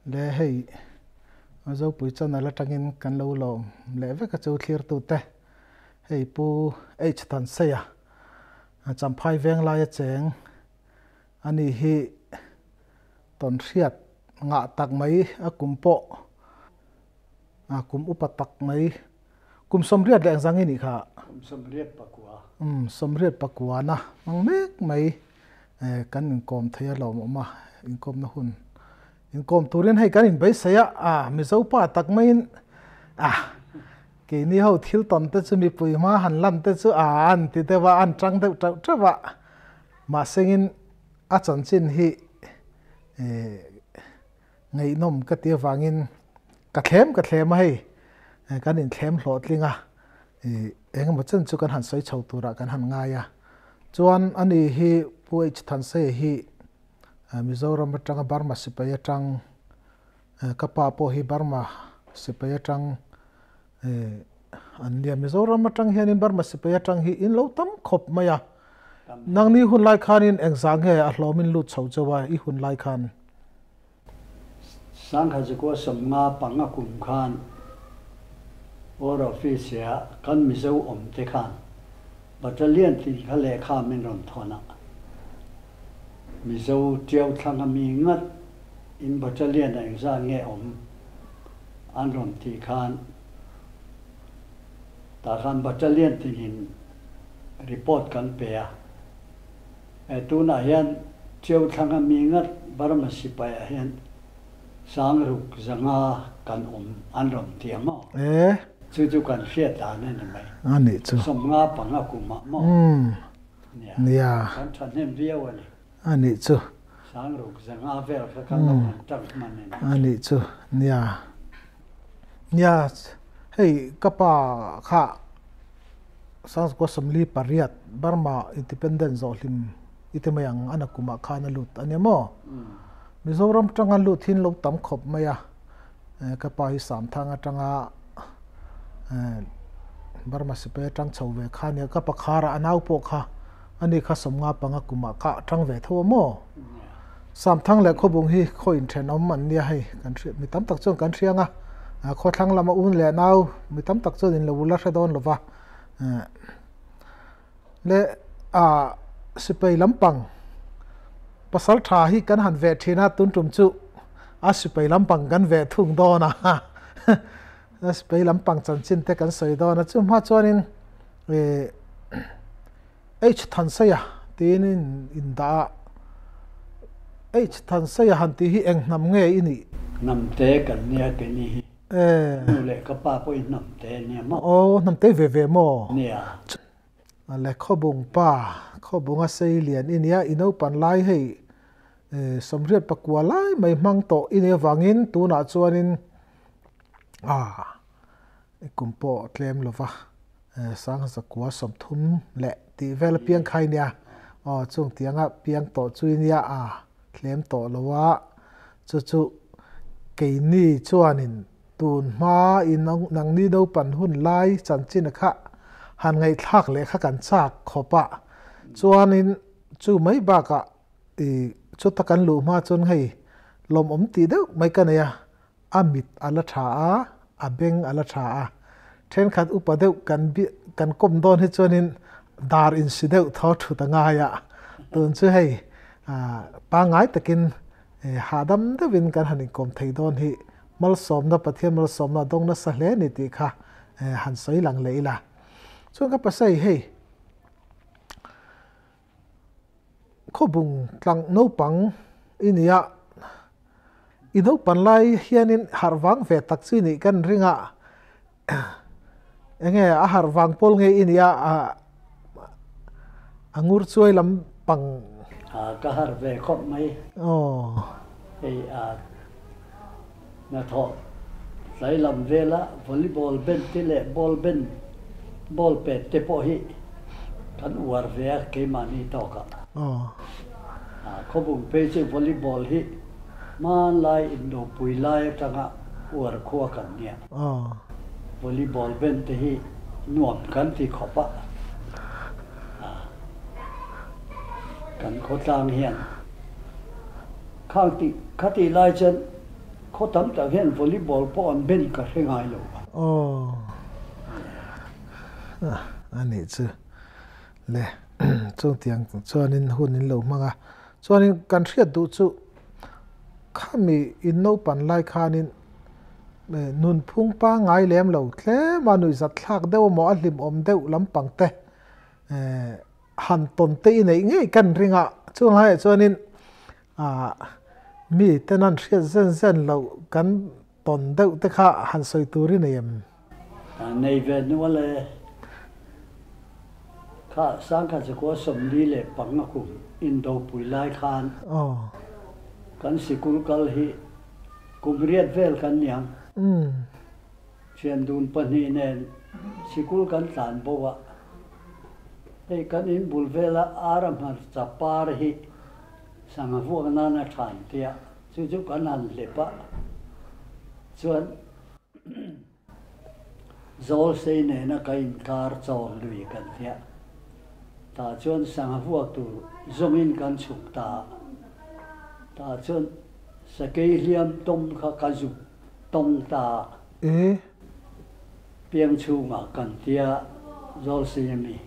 Le hei Zopui channel atangin kan lo lawm leh vek a chu thlirtute hei Pu H Thanseia Champhai Venglai a cheng a ni hi tawnhriat ngah tak mai a kum pawh kum upa tak mai kum sawmriat leh engzang i nih kha? Kum sawmriat pakua. Um sawmriat pakua na hmang mek mai kan inkawm thei a lawmawm a inkawmna hun Inkawm turin hei kan inbeisei a, a Mizo pa tak maiin a keini ho thil tawn te chu mipui hma han lan te chu a an ti deuh a, an tang deuh teuh teuh a, mahsengin a chanchin hi ngaihnawm ka ti avangin ka thlem ka thlem a hei kan inthlem hlawhtling a, engemaw chen chu kan han sawi chho turah kan han ngai a, chuan ani hi Pu H Thansei hi Mizoram atanga Burma sipai atang ka pa pawh hi Burma sipai atang an nia Mizoram atang hianin Burma sipai atang hi in lo tam khawp mai a nangni hun lai khanin engzah nge a hlawmin lut chho chauh a i hun lai khan. Sangha Zakua sawmnga panga kum khan War Office ah kan Mizo awm te khan Battalion tin kha lehkha min rawn thawn a, Mizo Tiau thlanga mi ngat in Battalion ah engzah nge awm an rawn tih khan tah khan Battalion tin in report kan pe a. He tunah hian Tiau thlanga mi ngat Burma sipai ah hian Sangruk zanga kan awm an rawn ti a maw? E. Chu chu kan hriat dan a ni mai. A nih chu. 50 panga kum ah maw? Umm. Nia. Nia. Kan thahnem viau a ni. A nih chu. Sangruk zanga vel kha kan lo han tang hman a ni. A nih chu. Nia. Nia, hei ka pa kha Sangzukua 48 Burma Independence zawh hlim i ti mai ang a na kumah khan a lut a nia maw? Mizoram tanga lut hi an lo tam khawp mai a, ka pa hi Samthang atanga Burma sipai atang chho ve kha a nia, ka pa kharah a nau pawh kha ani kha 55 kumah kha a tang ve tho a maw? Samthang leh Khawbung hi khaw inthenawm an nia hei kan hriat mi tam tak chuan kan hriang a, khawthlang lama un leh nau mi tam tak chuan in lo la hre dawn lova le ah sipai lampang pasal tha hi kan han veh thin a tun tum chu a sipai lampang kan veh thung dawn a a sipai lampang chanchin te kan sawi dawn a chu hma chuanin ih H Thanseia tiin in in dah a H Thanseia han tih hi eng hnam nge i nih? Hnam te kan nia ke ni hi. Ka nu leh ka pa pawh hi hnam te nia maw? Aw, hnam te ve ve maw? Nia. Le Khawbung pa, Khawbunga sei lian i nia, i naupan lai hei 89 lai mai hmang tawh i nih avangin tunah chuanin a I kum pawh tlem lova 1930 leh tih vel a piang kha i nia. Aw chung tianga piang tawh chu i nia a tlem tawh lo a, chu chu keini chuanin tun hma i nangni naupan hun lai chanchin kha han ngaihthlak leh kha kan chak khawp a, chuanin chu mai bakah i chuta kan luh hma chuan hei lawmawm tih deuh mai ka nei a, A mit a la tha a, a beng a la tha a. Thenkhat upa deuh kan bi kan kawm dawn hi chuanin dar insi deuh thaw thut a ngai a. Tun chu hei pangngai takin hahdam deuhin kan han inkawm thei dawn hi malsawmna Pathian malsawmna a dawng nasa hle a ni tih kha han sawi lang leh ila. Chuan ka pasai hei Khawbung tlang naupang i nia, i naupan lai hianin harh vang ve tak chu i nih kan ring a, enge a harh vang pawl nge i nia a ngur chuai lam pang. Ka harh ve khawp mai. Aw. Hei a hnathawh tlai lam vela volleyball ben te leh ball ben ball pet te pawh hi kan uar ve a keimahni tawkah. Khawbung phei chu volleyball hi hmanlai indopui lai atanga uar khua kan nia. Volleyball ben te hi nuam kan ti khawp a, kan khawtlang hian. Khang ti khati lai chuan khaw tam tak hian volleyball pawh an ben ka hre ngai lo a. Aw a nih chu le chungtiang chuanin hun in lo hmang a chuanin kan hriat duh chu khami in naupan lai khanin nunphung pangngai lem lo tlem a nuihzat thlak deuh emaw a hlimawm deuh lampang te han tawn te i neih ngei kan ring a chung laiah chuanin ah mi ten an hriat zen zen loh kan tawn deuh te kha han sawi tur i nei em? Nei ve hnual e. Kha Sangkhatzakua 45 kum indopui lai khan kan sikul kal hi kum riat vel kan niang. Thian dun pahnih nen sikul kan tlan bo a, hei kan in bul vela ara hmarcha par hi sangha vuak nana than tia chu chu kan han hlep a, chuan Zawlsei nena ka inkar chaw lui kan tia, tah chuan sangha vuak tur zawngin kan chhuk ta a, tah chuan sakei hliam tawm kha ka zuk tawng ta E. Piang chhungah kan tia Zawlsei ami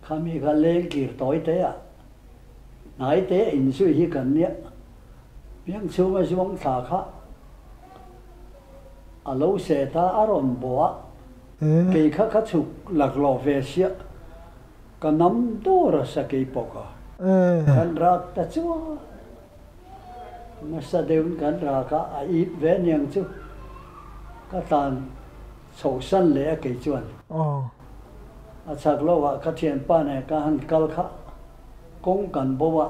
khami kha leng kir tawi te ah hnai te in zui hi kan nia piang chhunga zuang thla kha a lo seh ta a rawn bawh a kei kha ka chhuk laklawh ve siah ka nam dawr a sakei pawh kha kan rak ta chuan. Nasa deuhin kan rak a, a ip ve aniang chu ka tlan chhoh san leh a kei chuan. A chhak lo ah ka thianpa nen ka han kal kha kawng kan bo a,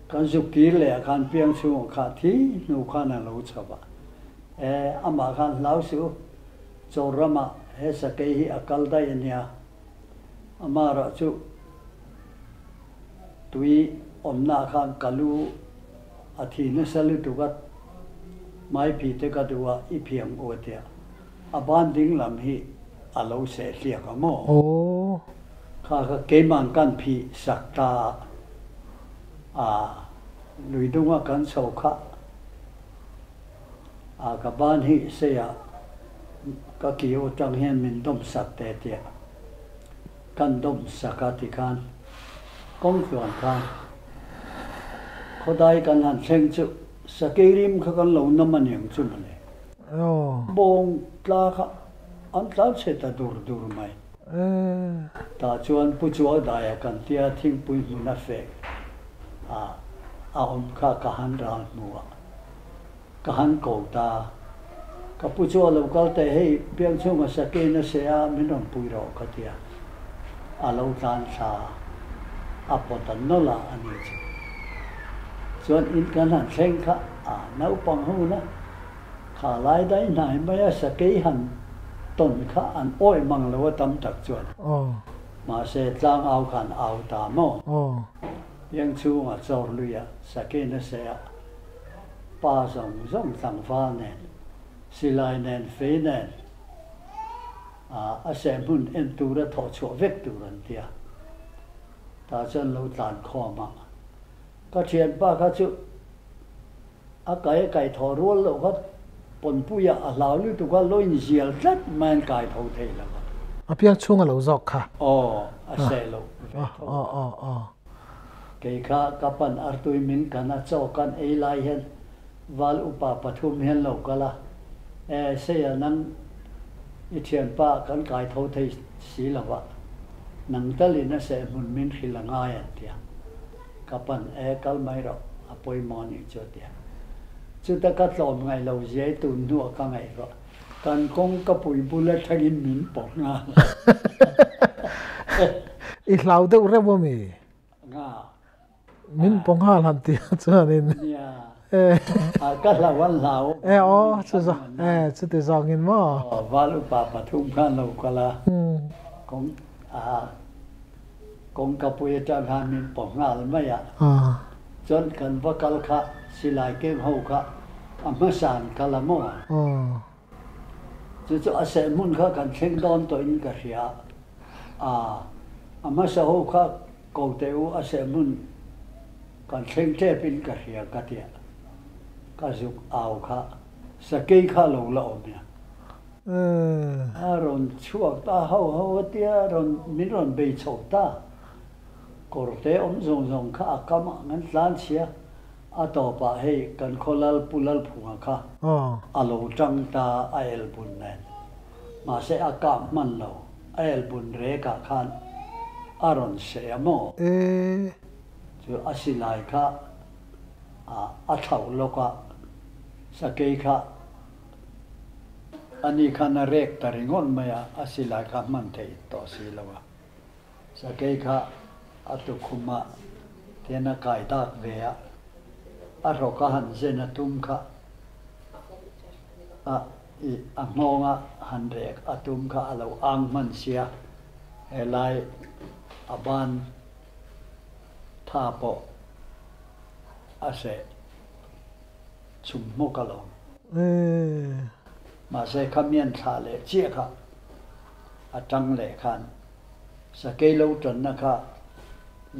kan zuk kir leh ah khan piang chhungah kha thi hnu khan a lo chho a, e amah khan hlau suh chaw ramah he sakei hi a kal daih ania, amaherawh chu Tui awmna khan ka lu a thi nasa lutuk a, hmaiphih te ka duh a, i phiang u a tia. A ban ding lam hi a lo seh hliak a maw? Kha kha keiman kan phih sak ta a, lui dunga kan chho kha a, ka ban hi seiah ka kiu atang hian min dawm sak te tia. Kan dawm sak a ti khan kawng tluan khan khawdai kan han thleng chu sakei rim kha kan lo nam a niang chu mawle. Bawng tla kha an tlan chhe ta dur dur mai. Tah chuan Pu Chualdaia kan tia thingpui hmun a fek a a awm kha ka han ral hmu a. Ka han ko ta. Ka pu chu a lo kal teh hei, piang chhunga sakei na se a, min rawn pui rawh ka ti a. A lo tlan thla a, a pawt a nawlh a a ni chu. Chuan in kan han thleng kha a naupang ho na kha lai dai hnai mai a sakei han tawn kha an awih mang lo a tam tak chuan. Mahse tlang au khan au ta maw? Piang chhunga chawr lui a sakei na se a. Pa zawng zawng tlangval nen, silai nen, fei nen a seh hmun en tura thawh chhuah vek tur an ti a. Tah chuan lo tlan khawm a. Ka thianpa kha chu a kai a kai thaw rual loh kha pawnpuiah a hlau lutuk a, lo inzial tlat mai an kai tho thei lo a. A piang chhung a lo zawk kha. Aw, a seh loh ve tho a. Kei kha ka pan artui min kan a chaw kan ei lai hian val upa pathum hian lo kal a, E Seia nang i thianpa kan kai tho thei si lo a, nang talin a seh hmun min hrilh a ngai an ti a. Ka pan e kal mai rawh a pawimawh anih chu a ti a. Chuta ka tlawm ngaih lo ziai tun hnuah ka ngaih rawh. Kan kawng ka pui bul atangin min pawh nghal. I hlau deuh reuh a mi? Nga. Min pawh nghal han ti a chuanin. Nia. Ka hlau an hlau. E aw chu zawng e chuti zawngin maw? Aw val upa pathum khan lo kal a. Kawng a kawngka pui atang khan min pawh nghal mai a. Chuan kan va kal kha silai keng ho kha a hmasa an kal a maw? Chu chu a seh hmun kha kan thleng dawn tawhin ka hria a, a hmasa ho kha ko teh u a seh hmun Kan thleng tep in ka hria ka tia ka zuk au kha sakei kha lo la awm ya. A rawn chhuak ta ho ho a tia rawn min rawn bei chho ta. Kawr te awm zawng zawng kha a kam ah ngan tlan chhia a tawp ah hei kan khaw lal Pu Lalphunga kha a lo tang ta a elbun nen. Mahse a kap hman lo a elbun rek ah khan a rawn seh a maw? Chu a silai kha a thlauh lawk a, sakei kha ani khan a rek ta ringawt mai a, a silai kha hman theih tawh si lo a. Sakei kha a tukhum ah tian a kai dak ve a, a hrawk a han zen a tum kha a i a nghawng a han rek a tum kha a lo ang hman sia, helai a ban Tha pawh a seh chhum hmawk alawm. Mahse kha mian thlah leh chiah kha a tang leh khan sakei lo tanna kha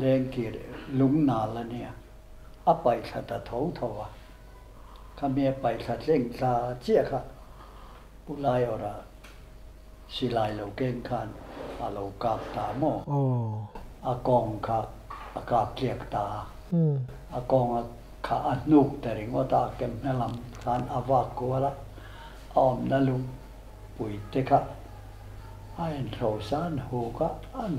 lengkir lung nal a nia, a paih thla ta tho tho a. Kha mi a paih thla tleng thla chiah kha Pu Laiawrah Silai lo keng khan a lo kap ta maw? A kawng kha a kap tliak ta a. A kawng a kha a hnuk ta ringawt a, a kem hma lam khan a vak kual a, a awmna lung pui te kha a inhrosan huk a, an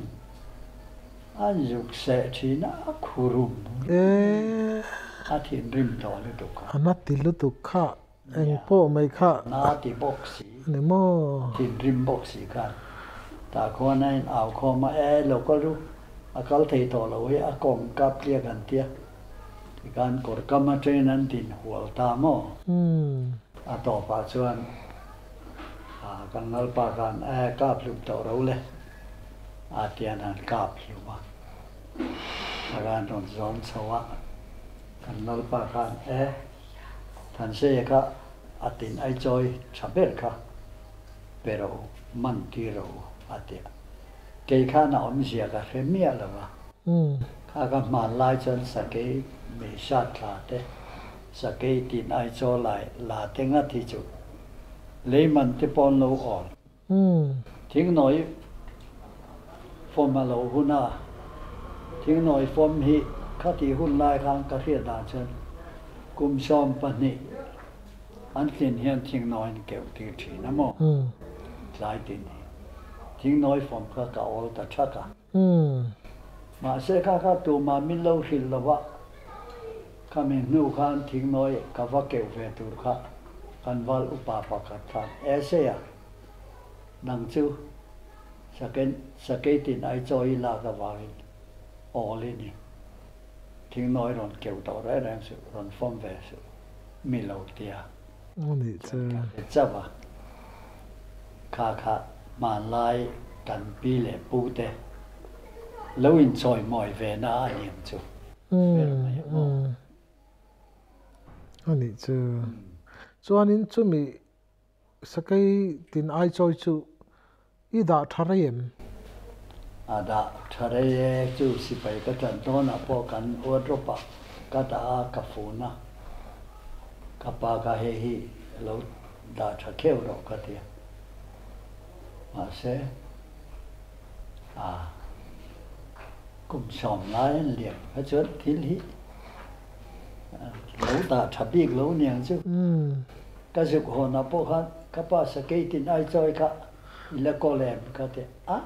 an zuk seh thin a, a khu rum rum a thinrim tawh lutuk kha. A na ti lutuk kha. Eng pawh mai kha. Na ti bawk si. Ni maw? Thinrim bawk si khan. Tah khuan a in au khawm a, e lo kal ru, a kal thei tawh lo hi a kawng kap tliak an tia. Tikhan kawr kam atangin an din hual ta maw? A tawpah chuan kan lalpa khan e kap hlum tawh ro le a tian han kap hlum a. A khan rawn zawm chho a, kan lalpa khan e. Thanseia kha a tin ai chawi tha ber kha pe ro man ti ro a ti a. Kei khan a awmzia ka hre miah lo a. Kha ka hman lai chuan sakei mei sat thla te, sakei tin ai chaw lai la te ngat hi chu lei man te pawn lo awl. Thingnawi fawm a lo hun a, thingnawi fawm hi khati hun lai khan ka hriat dan chuan kum 12 an tlin hian thingnawi an keuh tir thin a maw? Tlai tin hi thingnawi fawm kha ka awl ta thak a. Mahse kha kha tumah min lo hrilh lo a, khami hnu khan thingnawi ka va keuh ve tur kha kan val upa pakhat khan Esei a, Nang chu sakei tin ai chaw i lak avangin awl i ni. Thingnawi rawn keuh tawh reng reng suh, rawn fawm ve suh, mi lo tia. Anih chu. Ka hre chauh a, kha kha hmanlai kan pi leh pu te lo inchawimawi ve na a ni ang chu. Ber mai ang aw. Anih chu. Chuanin chumi Sakei tin ai chawi chu i dah tha rei em? A dah tha rei e, chu sipai ka tan dawnah pawh kan wardrobe ah ka dah a, ka fun a, ka pa ka hei hi lo dah tha kheuh rawh ka ti a, mahse a kum 10 lai an liam kha chuan thil hi lo dah tha bik lo niang chu. Ka zuk hawnah pawh khan ka pa sakei tin ai chawi kha i la kawl em ka ti a,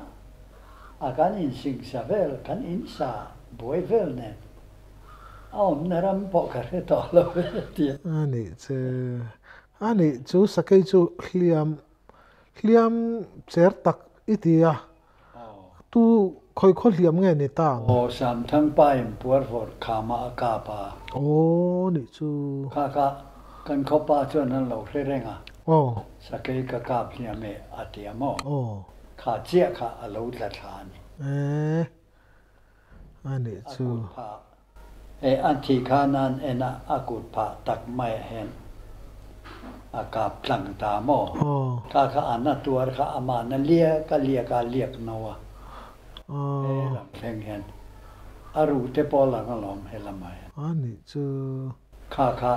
a kan insingsa vel, kan insa buai vel nen a awmna ram pawh ka hre tawh lo ve a ti a. A nih chu, a nih chu sakei chu hliam, hliam cher tak i ti a, tu khawi khaw hliam nge ni ta ang? Aw, Samthangpa in puarvawrh khama a kap a. Aw, nih chu. Kha kha kan khawpa chuan an lo hre reng a. Aw. Sakei ka kap hliam e a ti a maw? Aw. Kha chiah kha a lo tla thla a ni. E, a nih chu. A kut phah e an thih khan an en a, a kut phah tak maiah hian a kap tlang ta maw? Aw. Kha kha a na tuar kha amah na liak a liak a liak no a. Aw. He lam thleng hian a ruh te pawh a lang alawm he lamah hian. A nih chu. Kha kha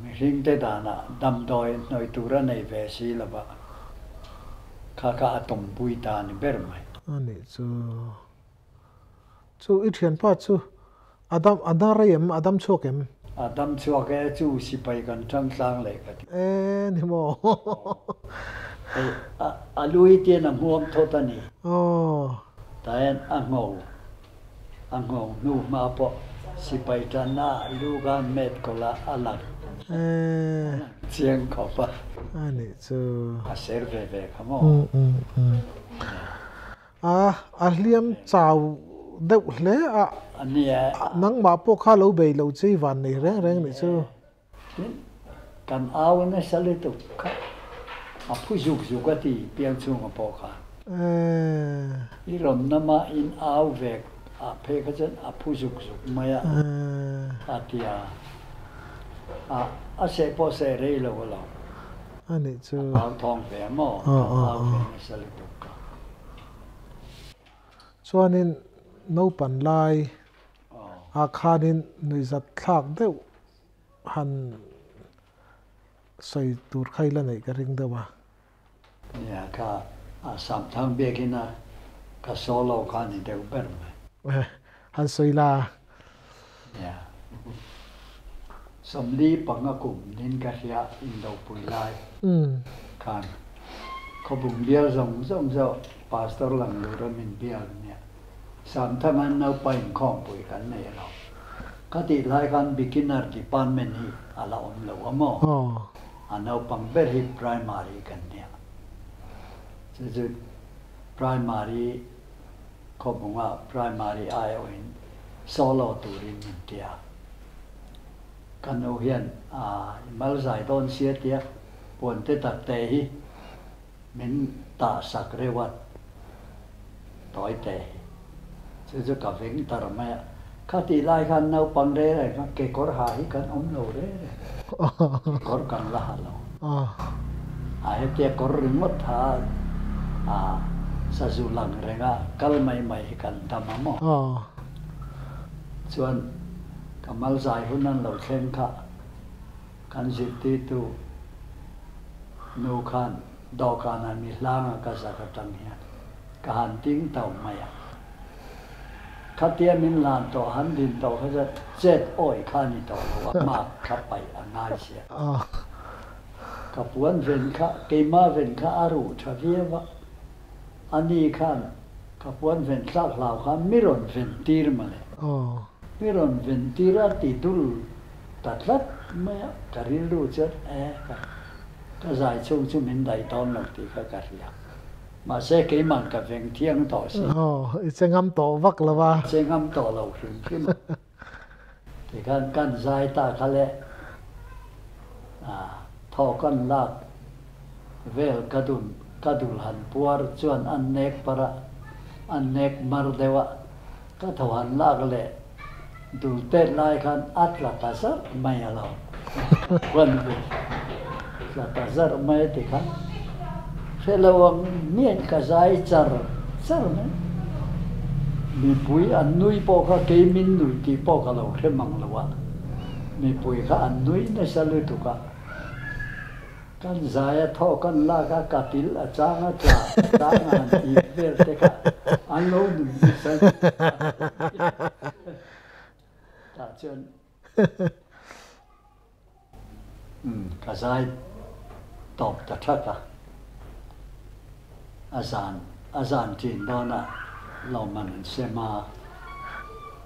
mihringte danah damdawi hnawih tur a nei ve si lo va, kha kha a tawmpui ta a ni ber mai. A nih chu. Chu i thianpa chu a dam a dam rei em? A dam chhuak em? A dam chhuak e, chu sipai kan tang tlang leh ka ti. E ni maw? Hei a lui tian a hmuam thawt a ni. Aw. Tahian a ngho a ngho hnu hma pawh sipai tanna ah lu khan met kawlh a a lang chiang khawp a. A nih chu. A ser ve ve kha maw? A a hliam chau deuh hle a. A ni e. Nangmah pawh kha lo bei lo che i van nei reng reng nih chu. Tin, kan au nasa lutuk kha a phu zuk zuk a ti piang chhunga pawh kha. I rawn nama in au ve ah phei kha chuan a phu zuk zuk mai a a ti a, a a seh pawh seh rei lo a lo. A nih chu. A au thawng ve a maw? Kan au ve nasa lutuk kha. Chuanin naupan lai ah khanin nuihzat thlak deuh han sawi tur kha i la neih ka ring deuh a. Nia, ka Samthang biakin a ka solo kha ni deuh ber mai. Han sawi la. Nia, 45 kum nin ka hria indopui lai khan khawbung bial zawng zawng zawh Pastor lang lura min bial nia. Samthangan naupa inkhawmpui kan nei lo. Ka tih lai khan Beginner Department hi a la awm lo a maw? A naupang ber hi Primary kan nia. Chu chu Primary khawbunga Primary aiawhin solo turin min ti a. Ka nu hian a i mal zai dawn sia tia puan te tak te hi Min tah sak reuh a, tawi te hi. Chu chu ka veng tar mai a. Kha tih lai khan naupang reng reng khan kekawr ha hi kan awm lo reng reng. Kekawr kan la ha lo. A hetia kawr ringawt ha a sazu lang renga kal mai mai hi kan tam a maw? Chuan ka malzai hun an lo thleng kha. Kan zirtirtu nu khan dawhkanah mi hlanga ka zak atang hian ka han ting tau mai a. Khatia min lan tawh han din tawh kha chuan chet awih kha a ni tawh lo a, mark kha paih a ngai sia. Ka puan ven kha, keimah ven kha a ruh tha viau a, ani khan ka puan ven tlak hlau khan mi rawn ven tir mawle. Mi rawn ven tir a ti dul Ta tlat mai a, ka rilru chuan e ka ka zai chhung chu min daih dawn lo tih kha ka hria. Mahse keimah ka veng thiang tawh si. Aw, i che ngam tawh vak lo a. Che ngam tawh lo hrim hrim a. Tikhan kan zai ta kha le thaw kan lak vel ka dun ka dul han puar chuan an nek par a, an nek mar deuh a, Ka tho han lak leh dul tet lai khan a tla ta zarh mai a lo huan ve tla ta zarh mai a ti khan hre lo ang mian ka zai char char mai. Mipui an nui pawh kha kei min nui tih pawh ka lo hre mang lo a, mipui kha an nui nasa lutuk a. Kan zai a thaw kan lak a, ka til a chang a tla a chang a han ip vel te kha an lo nui nasa tah chuan ka zai tawp ta thak a, a zan a zan ṭin dawnah lawmman an sem a,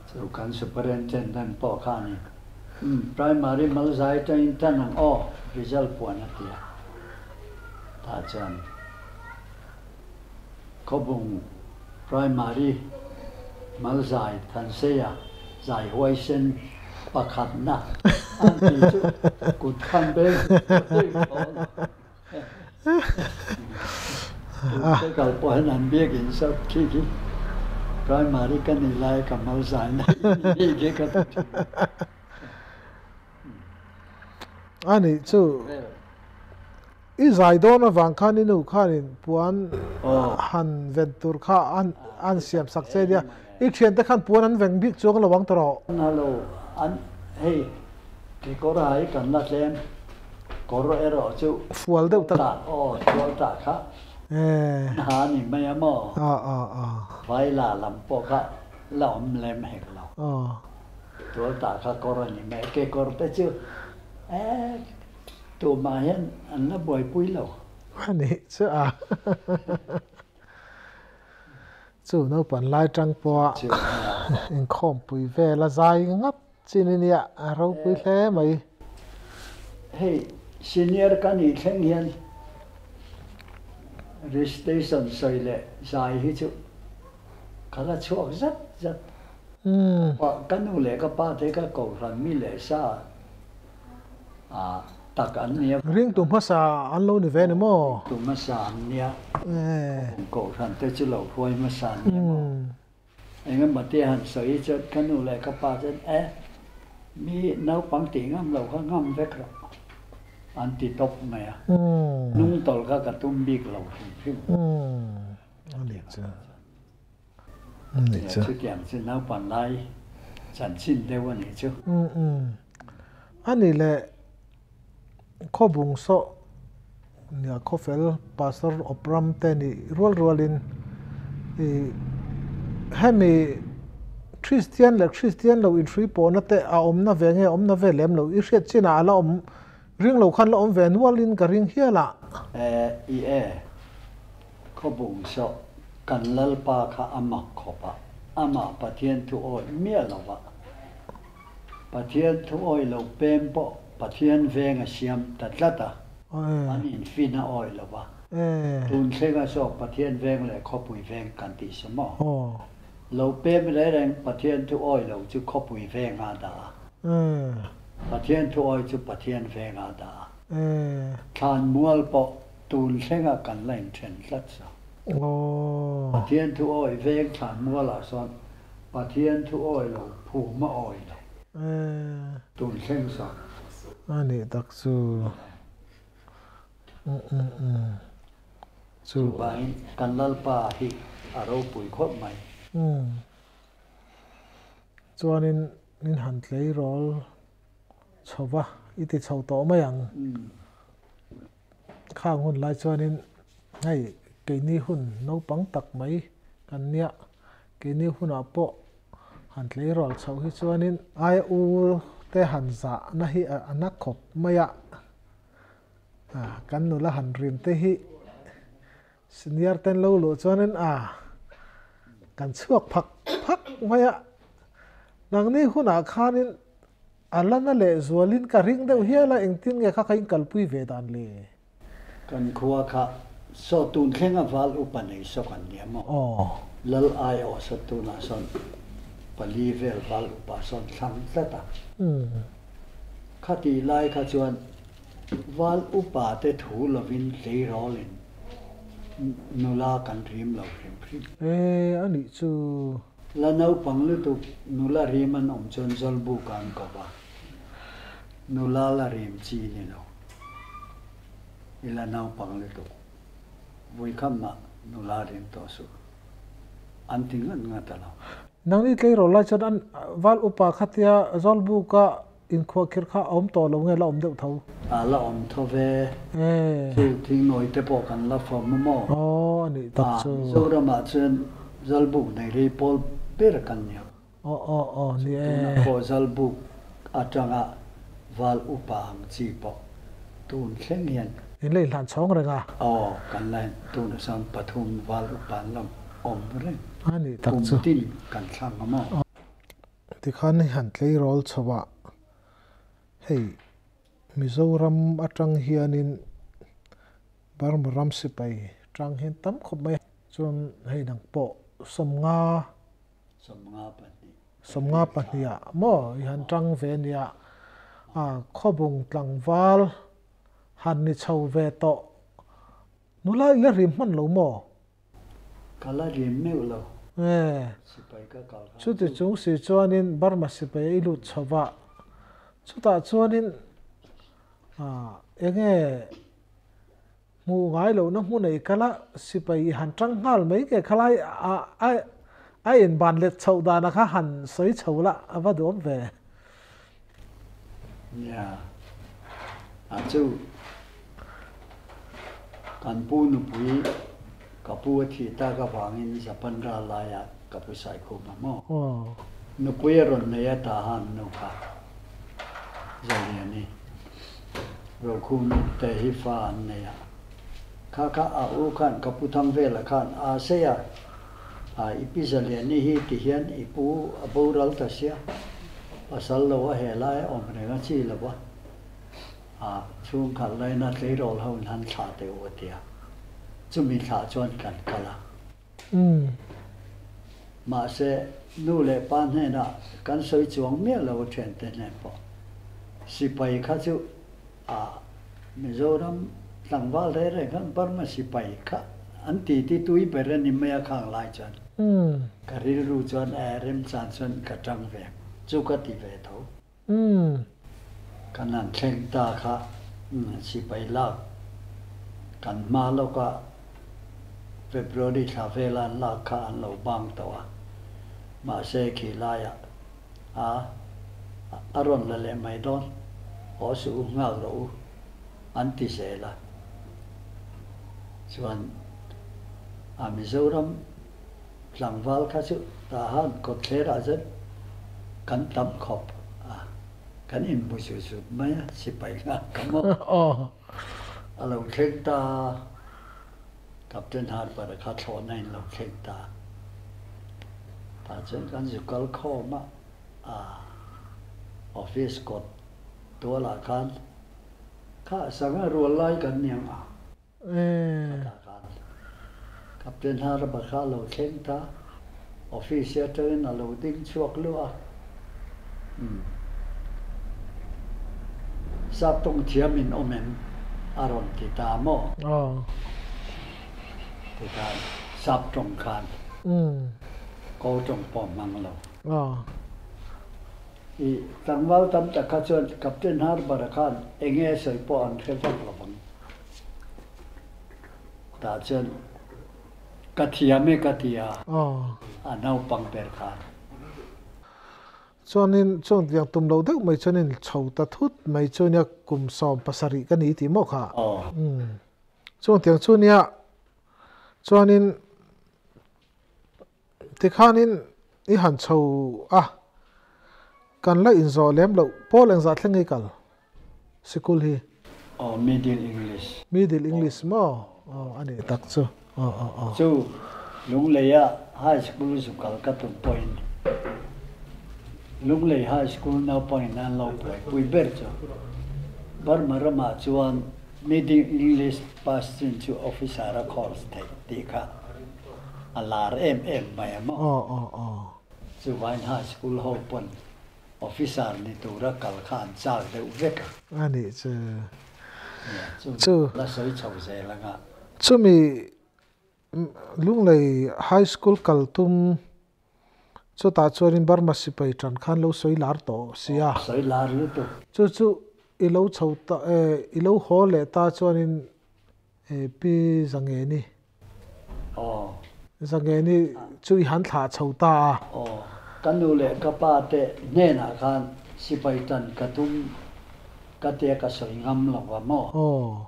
chu kan superintendent pawh khanin Umm, primary mal zai atangin tan ang aw, result puan a ti a. Tah chuan Khawbung primary mal zai Thanseia zai huaisen pakhatna an tih chu kut khan beng beng thaw lo. Tute kal pawh hian an biakin sap khi khi primary ka nih lai ka mal zai na i nih khi ka ti thin. A nih chu I zai dawn avang khan i nu khanin puan han ven tur kha an an siam sak che nia. I thiante khan puan an veng bik chuang lo ang tawh. Hello, an hei kekawr a hi kan la tlem kawr erawh chu fual deuh tak aw fual tah kha ha ni mai a maw vaila lam pawh kha la awm lem hek lo tual tah kha kawr a ni mai kekawr te chu e Tumah hian an la buaipui lo. A nih chu a. Chu naupang lai tang pawha inkhawmpui vel a zai ngap chin i nia, a ropui hle mai. Hei senior ka nih thleng hian recitation sawi leh zai hi chu ka la chhuak zat zat. Ka nu leh ka pa te ka kohhran mi leh sa. tak an nia. Ringtu hmasa an lo ni ve ni maw? Ringtu hmasa an nia. Kohhran te chu lo hruai hmasa an nia maw? Engemaw te han sawi chuan ka nu leh ka pa chuan e, mi naupang tih ngam lo kha ngam vek rawh an ti tawp mai a. Hnungtawlh kha ka tum bik lo hrim hrim. A nih chu. A nih chu. Chutiang chu naupan lai chanchin deuh a nih chu. A nih leh Khawbung sawh nia Khawfel Pastor Awpram te nih rual rualin i hemi Kristian leh Kristian lo inhrui pawhna te a awmna ve nge awmna ve lem lo i hriat chinah a la awm ring lo khan la awm ve nualin ka ring hial a. I e. Khawbung sawh kan Lalpa kha a mak khawp a, amah Pathian thu awih miah lo va. Pathian thu awih lo pem pawh Pathian veng a siam ta tlat a, an infin a awih lo va. Tun thlenga saw Pathian veng leh khawpui veng kan tih sa maw? Lo pem reng reng Pathian thu awih lo chu khawpui veng a dah a, Pathian thu awih chu Pathian veng a dah a. Thlan mual pawh Tun thlengah kan la inthen tlat sa. Pathian thu awi veng thlan mualah sawn Pathian thu awi lo phum a awi lo. Tun thleng sa. A nih tak chu. Chu. Chuvangin kan Lalpa hi a ropui khawp mai. Chuanin min han tleirawl chho va, i ti chho tawh mai ang. Khang hun lai chuanin hei keini hun naupang tak mai kan nia, keini hunah pawh han tleirawl chhoh hi chuanin ai u te han zahna hi a na khawp mai a, kan nula han rim te hi senior ten lo luh chuanin a kan chhuak phak phak mai a, nangni hunah khanin A la na leh zualin ka ring deuh hial a, engtin nge kha ka inkalpui ve dan le? Kan khua kha saw tun thleng a val upa nei sawk an nia maw? Aw. Lal aiawh saw tunah sawn pali vel val upa sawn thlang tlat a. Khatih lai kha chuan val upa te thu lovin tleirawlin nula kan rim lo hrim hrim. E, a nih chu. La naupang lutuk nula rim an awm chuan Zawlbuk ah an ko va, nula la rim chi ni lo. I la naupang lutuk, vuikham mah nula rim tawh suh an ti ngat ngat a lo. Nangni tleirawl lai chuan an val upa khatia Zawlbuk a inkhuahkhirh kha a awm tawh lo nge la awm deuh tho? A la awm tho ve. Chu thingnawi te pawh kan la fawm a maw? Aw, a nih tak chu. Mizoramah chuan Zalbuk nei rei pawl ber kan ni ang. Aw, aw, aw, ni e. Tunah pawh Zalbuk atanga val upa ang chi pawh tun thleng hian. In la inhlan chhawng reng a? Aw, kan la in tunah chuan pathum val upa an la awm reng. A nih tak chu. Kum tin kan thlang a maw? Tikhan hei han tleirawl chho ah hei Mizoram atang hianin Burma ram sipai tang hian tam khawp mai a, chuan hei dang pawh sawmnga sawmnga pahnih ah maw i han tang ve ania a khawbung tlangval han ni chho ve tawh nula i la rim hman lo maw? Ka la rim meuh lo. Nge? Sipai ka kal khan chu. Chuti chung si chuanin Burma sipai i lut chho va, chutah chuanin enge Hmuh ngai lohna hmun ei kal a, sipai i han tang nghal mai nge khalai a a a inban let chhoh dana kha han sawi chho la a va duhawm ve. Nia, a chu kan pu nupui ka pu a thih tak avangin Japan ral laiah ka pu Saikhum a maw? Nupui a rawn nei a ta han nu kha Zaliani Rokhumi te hi fa an nei a, kha kha a u khan ka pu Thangvela khan a sei a, a i pi Zaliani hi ti hian i pu a boral ta sia, pasal lo a he lai a awm reng a chi lo va, a chhungkhat laina tleirawl ho in han thlah teh u a ti a, chumi thlah chuan kan kal a. Mahse, nu leh pa hnenah kan sawi chuang miah lo a thiante hnen pawh. Sipai kha chu a Mizoram tlangval reng reng khan Burma sipai kha an titi tui ber a ni mai a khang lai chuan. Ka rilru chuan e remchan chuan ka tang ve chu ka ti ve tho. Kan han thleng ta kha sipai lak kan hma lawka February thla vela an lak kha an lo bang tawh a, mahse khi laiah a a rawn la leh mai dawn, haw suh u, nghak rawh u an ti zel a. Chuan a Mizoram Tlangval kha chu Tahan kawtthlerah zet kan tam khawp a, kan inhmu zut zut mai a, sipai nghak ka maw? A lo thleng ta a, Captain Harper-a kha thlawhna in lo thleng ta a, tah chuan kan zu kal khawm a, a office kawt tualah khan kha sangha rual lai kan niang a. Captain Haraba kha a lo thleng ta, office atangin a lo ding chhuak luah a. Umm. Sap tawng thiam in awm em? A rawn ti ta maw? Ti khan sap tawng khan ko tawng pawh hmang lo. I tlangval tam tak kha chuan Captain Harbour-a khan eng nge sawi pawh an hre vak lo vang. Tah chuan ka thiam e ka ti a, a naupang ber khan. Chuanin chuan tiang tum lo deuh mai chuanin chho ta thut mai chu nia kum 70 ka ni tih maw kha? Chuan tiang chu nia chuanin Tikhanin i han chho a, kan la inzawh lem loh pawl engzah thleng i kal sikul hi? Aw, Middle English. Middle English maw? Aw, a nih tak chu. Aw, aw, aw. Chu, Lungleia High School zu kal ka tum pawhin Lunglei High School naupangin an lo buaipui ber chu Burma ramah chuan Middle English pass chin chu officer a course theih tih kha a lar em em mai a maw? Aw aw aw. Chuvain high school ho pawn officer ni tura kal kha an chak deuh vek a. A nih chu. Nia, chu Chu. La sawi chho zel anga. Chumi Lunglei high school kal tum chutah chuanin Burma sipai tan khan lo sawi lar tawh si a. Sawi lar lutuk. Chu chu i lo chho ta e, i lo haw leh ta chuanin Pi Zangeni. Aw. Zangeni chu i han thlah chho ta a. Aw. Ka nu leh ka pa te hnenah khan sipai tan ka tum ka tia ka sawi ngam lo va maw? Aw.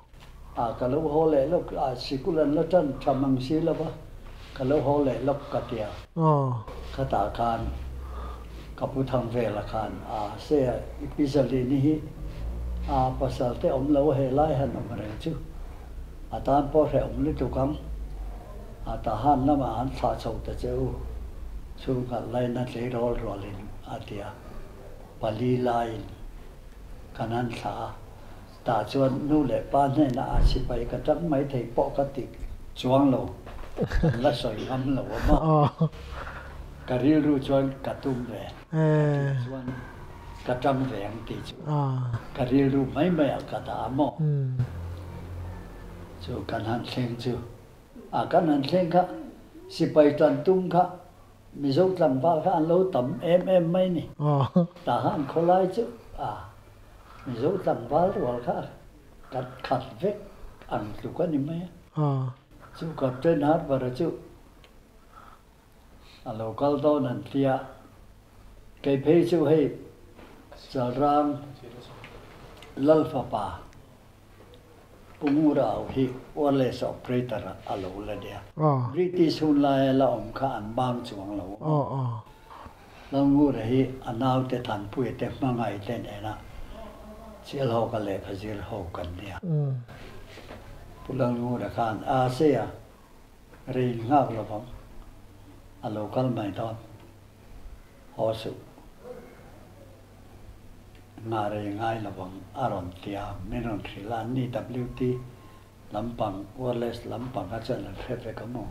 A, ka lo haw leh lawk a, sikul an la tan tha mang si lo va, ka lo haw leh lawk ka tia. Aw. Khatah khan ka pu Thangvela khan a se a, i pi Zalini hi a pasal te awm lo a helai han awm reng chu a tan pawh hrehawm lutuk ang, a tahan lamah han thlah chho ta che u, chhungkhat laina tleirawl rualin a ti a, pali laiin kan han thlah a, tah chuan nu leh pa hnenah a sipai ka tang mai thei pawh ka ti chuang lo, an la sawi ngam lo a maw? Ka rilru chuan ka tum ve, ka tih chuan ka tang ve ang tih chu ka rilru mai maiah ka dah a maw? Chu kan han thleng chu, a kan han thleng kha sipai tan tum kha Mizo tlangval kha an lo tam em em mai ni. Tahan khawlai chu a Mizo tlangval rual kha ka khat vek. Ang tluk a ni mai a. Chu Captain Harper-a chu a lo kal dawn an ti a, kei phei chu hei Chalrang Lalfapa Pu Ngura au hi wireless operator a lo la nia. British hun laia la awm kha an bang chuang lo. Lalngura hi a naute Thanpuia te hmangaih te nena Sialhawka lehkha zir ho kan nia. Pu Lalngura khan a sei a, rei in nghak lovang, a lo kal mai dawn, haw suh, nghah rei ngai lovang a rawn ti a, min rawn hrilh a, anni WT lampang, wireless lampang kha chuan an hre vek a maw?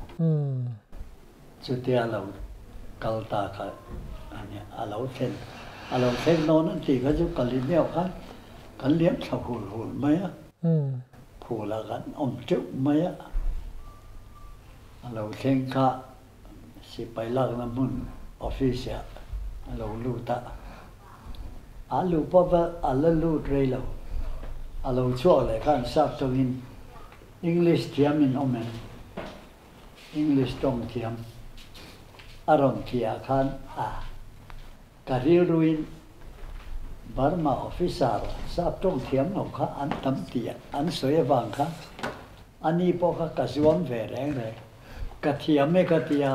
Chutia lo kal ta kha a nia, a lo thlen, a lo thleng dawn an tih kha chu ka li miau khan kan liam thla hul hul mai a, phul ah kan awm teuh mai a, a lo thleng kha sipai lakna hmun office ah a lo lut a, a luh pawh va a la lut rei lo, a lo chhuak leh khan sap tawngin English thiam in awm em? English tawng thiam a rawn tih ah khan a ka rilruin Burma officer sap tawng thiam lo kha an tam tih an sawi avang khan a ni pawh kha ka zuam ve reng reng ka thiam e ka ti a,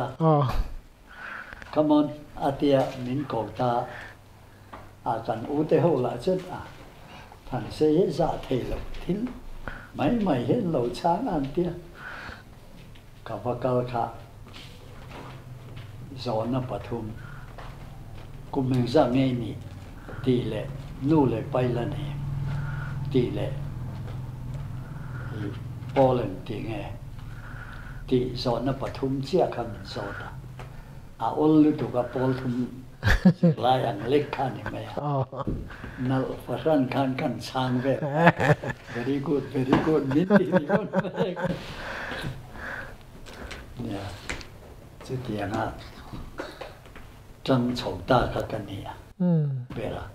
come on a tia min ko ta a kan u te ho lah chuan a Thanse hi zah thei loh thil mai mai hian lo chhang a an tia. Ka va kal kha zawhna pathum kum engzah ngei nih tih leh nu leh pai la nei tih leh i pawl em tih nge tih zawhna pathum chiah kha min zawt a, a awl lutuk a pawl thum zirlai ang lek kha a ni mai a, nalh fahran khan kan chhang vel very good very good min ti ringawt mai nia chutianga tang chho ta kha ka ni a ber a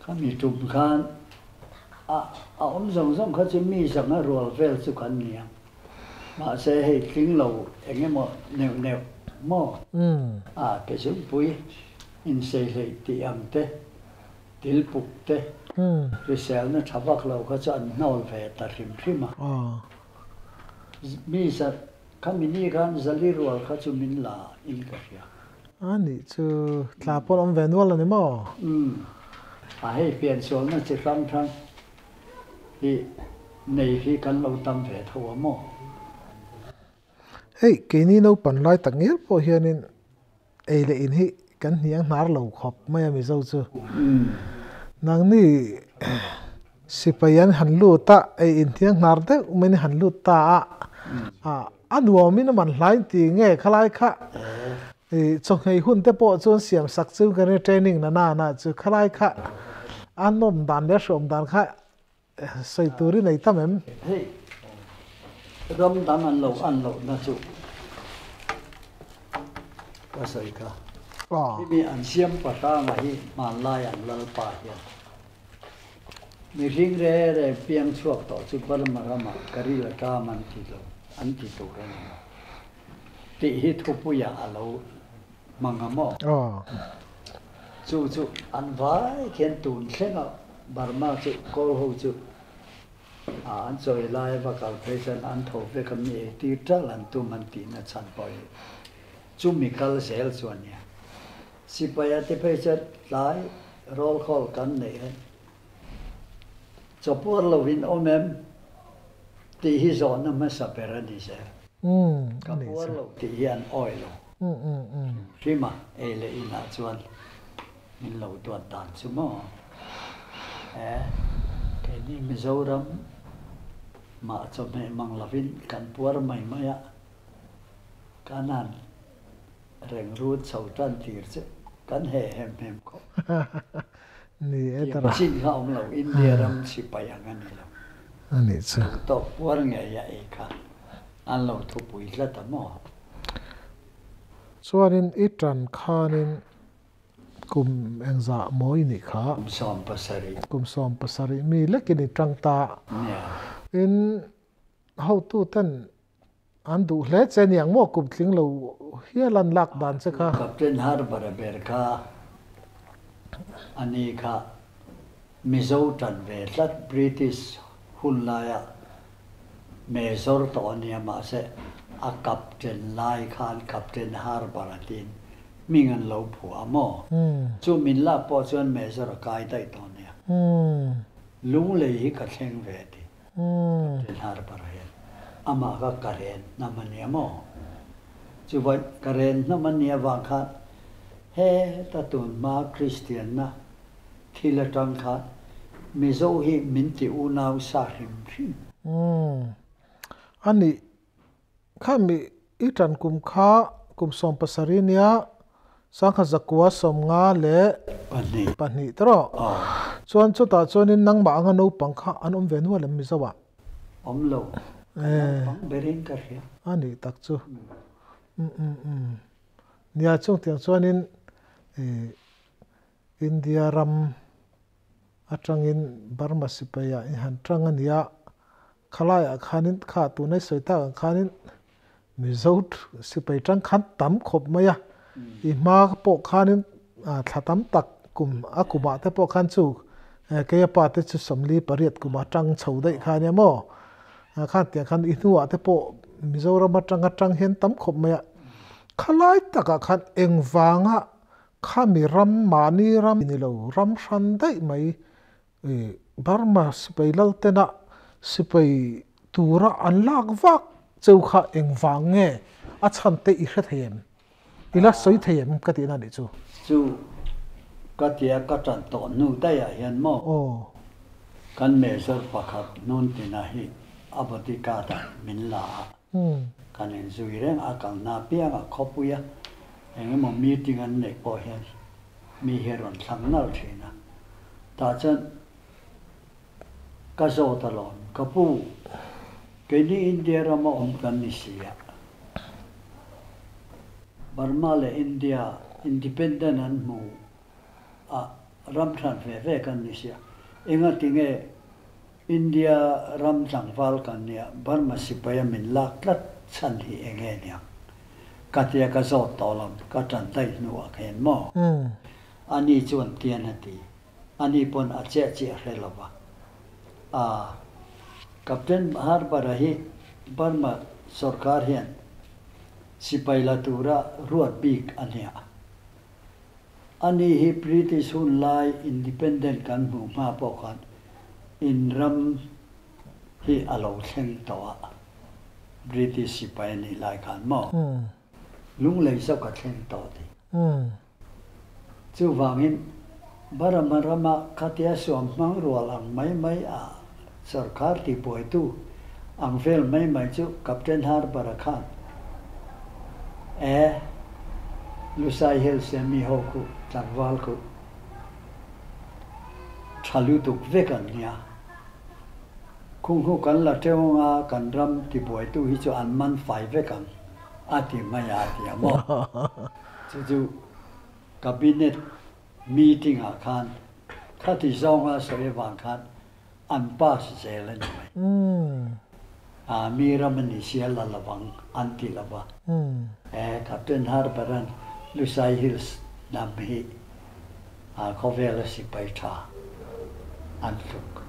khami tum khan a a awm zawng zawng kha chu mi zanga rual vel chu kan ni ang Mahse hei tling lo eng emaw neuh neuh maw? A ke zungpui insei hleih tih ang te, til puk te, hriselna tha vak lo kha chu an hnawl ve ta hrim hrim a. Mi zat khami ni khan zali rual kha chu min la in ka hria. A nih chu tla pawn awm ve nual a ni maw? A hei piansualna chi hrang hrang hi nei hi kan lo tam ve tho a maw? Hei, keini naupan lai tak ngial pawh hianin ei leh in hi kan hniang hnar lo khawp mai a Mizo chu. Nangni sipai an han lut a, ei in hniang hnar deuh maiin han lut ta a, a nuamin a man hlain ti nge khalai kha Chawhmeh hun te pawh chuan siam sak chu kan training na na na chu khalai kha a nawm dan leh a hrawm dan kha sawi tur i nei tam em? Hei ram dang an lo an loh na chu ka sawi kha. Hemi an siam pahranga hi hmanlai an lalpa hian mihring re re piang chhuak tawh chu Burma ramah ka ril a ṭam an ti lo an ti tur a ni lo. Tih hi thupuiah a lo hmang a maw? Chu chu an vai khian tun thlenga Burma chu Kawl ho chu an chawi lai va kal phei chuan an tho vek a mi ei tir ṭalh an tum an tihna chhan pawh hi chumi kal zel chu a nia. Sipaia te phei chuan tlai roll call kan neih hian chawpuar lovin awm em tih hi zawhna hmasa ber a ni zel. Ka puar lo tih hi an awi lo. Hrim a, ei leh inah chuan min lo duat dan chu maw? E, keini Mizoram mah chawhmeh mang lovin kan puar mai mai a, kan han reng rut chho tan tir chu kan he hem hem khawp. Ni e tara. Tiang chin kha awm lo, India ram sipai ang a ni lo. A nih chu. Duh tawk puar ngei a ei kha an lo thupui tlat a maw? Chuanin i tan khanin kum engzah maw i nih kha? Kum 70. Kum 70 mi lekin i tang ta. Nia. In hotu ten an duh hle che niang maw kum tling lo hial an lak dan che kha. Captain Harbour-a ber kha a ni kha Mizo tan ve tlat British hun laia Major tawh a nia mahse a Captain lai khan Captain Harbour-a tiin hming an lo phuah a maw? Chu min lak pawh chuan Major a kai daih tawh a nia. Lunglei hi ka thleng ve ti. Captain Harper hian amah kha ka ren hnam a nia maw? Chuvai ka ren hnam a nia vang khan heta tun hma Kristianna thil atang khan Mizo hi min ti unau sa hrim hrim. Umm. Anih kha mi i tan kum kha kum 70 nia sangha zakua 50 leh pahnih pahnih te rawh. Aw. Chuan chutah chuanin nangmah anga naupang kha an awm ve nual em Mizo ah? Awm lo. Ka naupang berin ka hria. A nih tak chu. Umm umm umm. Nia chung tiang chuanin ih India ram atangin Burma sipai ah i han tang a nia, khalai ah khanin kha tuna i sawi tak ang khanin Mizo sipai tang khan tam khawp mai a, i hma pawh khanin thla tam tak kum a kumah te pawh khan chu keia pa te chu 48 kumah tang chho daih kha ania maw, khan tiang khan i hnuah te pawh Mizoram atanga tang hian tam khawp mai a, khalai takah khan engvanga Khami ram mahni ram ni lo ram hran daih mai i Burma sipai lal tena sipai tura an lak vak cheu kha engvang nge a chhan te i hre thei em? I la sawi thei em ka tihna nih chu. Chu ka tia ka tan tawh hnu daih ah hian maw? Aw. Kan major pakhat hnun tina hi a body guard ah min la a. Kan inzui reng a kalna apiangah khawpuia eng emaw meeting an neih pawh hian mi hi a rawn thlang nalh thin a. Tah chuan ka zawt alawm, ka pu, keini India rama awm kan ni si a, Burma leh India independent an hmu a, ram hran ve ve kan ni si a, engatinge India ram tlangval kan nia, Burma sipaia min lak tlat chhan hi eng nge niang? Ka tia ka zawt tawh lam, ka tan daih hnuah khen maw? Ani chuan tian a ti. Ani pawn a chiah chiah hre lo va. A, Captain Harbara hi Burma sorkar hian sipai la tura ruat bik a nia. Ani hi British hun lai independent kan hmuh hma pawh khan in ram hi a lo thleng tawh a, British sipai a nih lai khan maw? Lunglei zawk a thleng tawh ti. Chuvangin Burma rama khatia suam hmang rual ang mai mai a sorkar tihbuaitu ang vel mai mai chu Captain Harbour-a khan e Lusai Hills a mi ho khu tlangval khu tha lutuk vek an nia. Khung hu kan la teuh anga kan ram tibuaitu hi chu an man fai vek ang a ti mai a ti a maw? Chu chu Cabinet meeting ah khan khati zawnga sawi avang khan an pass zel a ni mai. A mi ram a ni sia la lovang an ti lo va. He Captain Harper-a'n Lusai Hills hnam hi a khawvela sipai tha an tluk.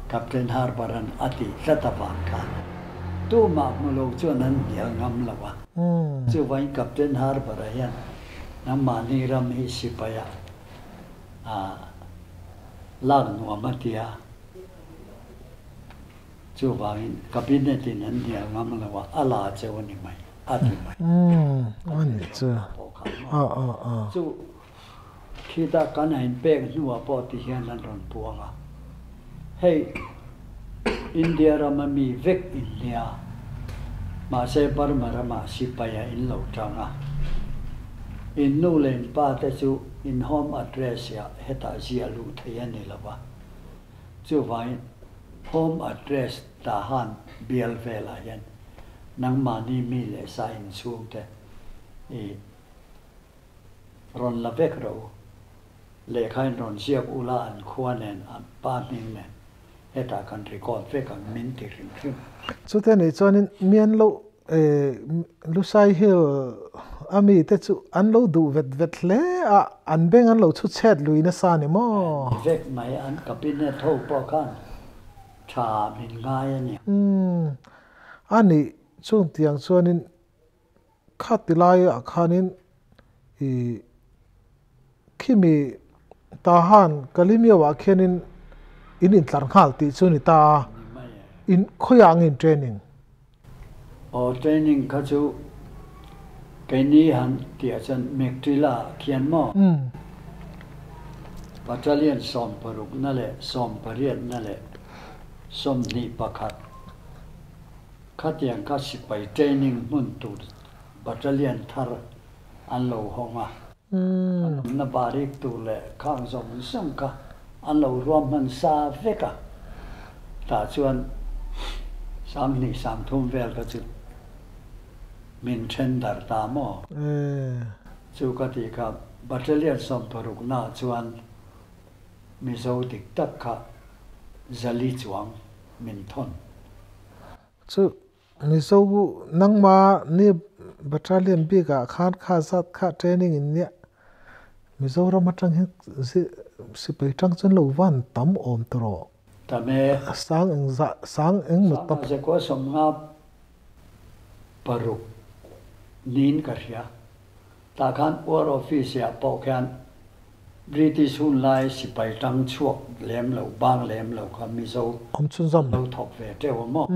Captain Harper-a'n a tih tlat avang khan tumah hmu lo chuan an hnial ngam lo a. Chuvangin Captain Harper-a hian nangmahni ram hi sipaiah a lak nuam a ti a, chuvangin cabinet in an hnial ngam lo a, a la cheu a ni mai, a ti mai. A ni chu. Chu khita kan a inpek hnuah pawh ti hian an rawn puang a, hei India rama mi vek in nia, mahse Burma ramah sipai a in lo tang a, in nu leh in pa te chu in home address ah hetah ziah luh thei a ni lo va, chuvangin home address Tahan bial velah hian nangmahni mi leh sa inchhungte i rawn la vek rawh u, lehkha in rawn ziak ula an khua nen, an pa hming nen. Hetah kan record vek ang min ti hrim hrim. Chute nih chuanin mian lo Lusai Hill a mi te chu an lo duh vet vet hle a, an beng an lo chhu chhet lui nasa ni maw? Ni vek mai, an cabinet ho pawh khan tha min ngai a ni. Umm, a nih chung tiang chuanin Khati laiah khanin i khimi Tahan Kalimio-ah khianin in intlar nghal tih chu ni ta a, in khawiah ang in training? Aw training kha chu keini han tihah chuan Mekṭila ah khian maw? Battalion 60 na leh 18 na leh 21. Khatiang kha sipai training hmun tur battalion thar an lo hawng a. An awmna barik tur leh khang zawng zawng kha an lo ruahman sa vek a. Tah chuan 2000 3000 vel kha chu min then darh ta maw? Chu ka tih kha battalion 60 naah chuan Mizo dik tak kha 400 chuang min thawn. Chu Mizo nangma ni battalion bik ah khan kha zat kha training in nia Mizoram atang hian sipai tang chuan lo van tam awm ta rawh. Tam e. Sang eng zah sang eng maw tam. Sang zakua 56 niin ka hria. Tah khan War Office ah pawh khian British hun lai sipai tang chhuak lem lo bang lem lo kha Mizo Awm chhunzawm. lo thawk ve teuh a maw?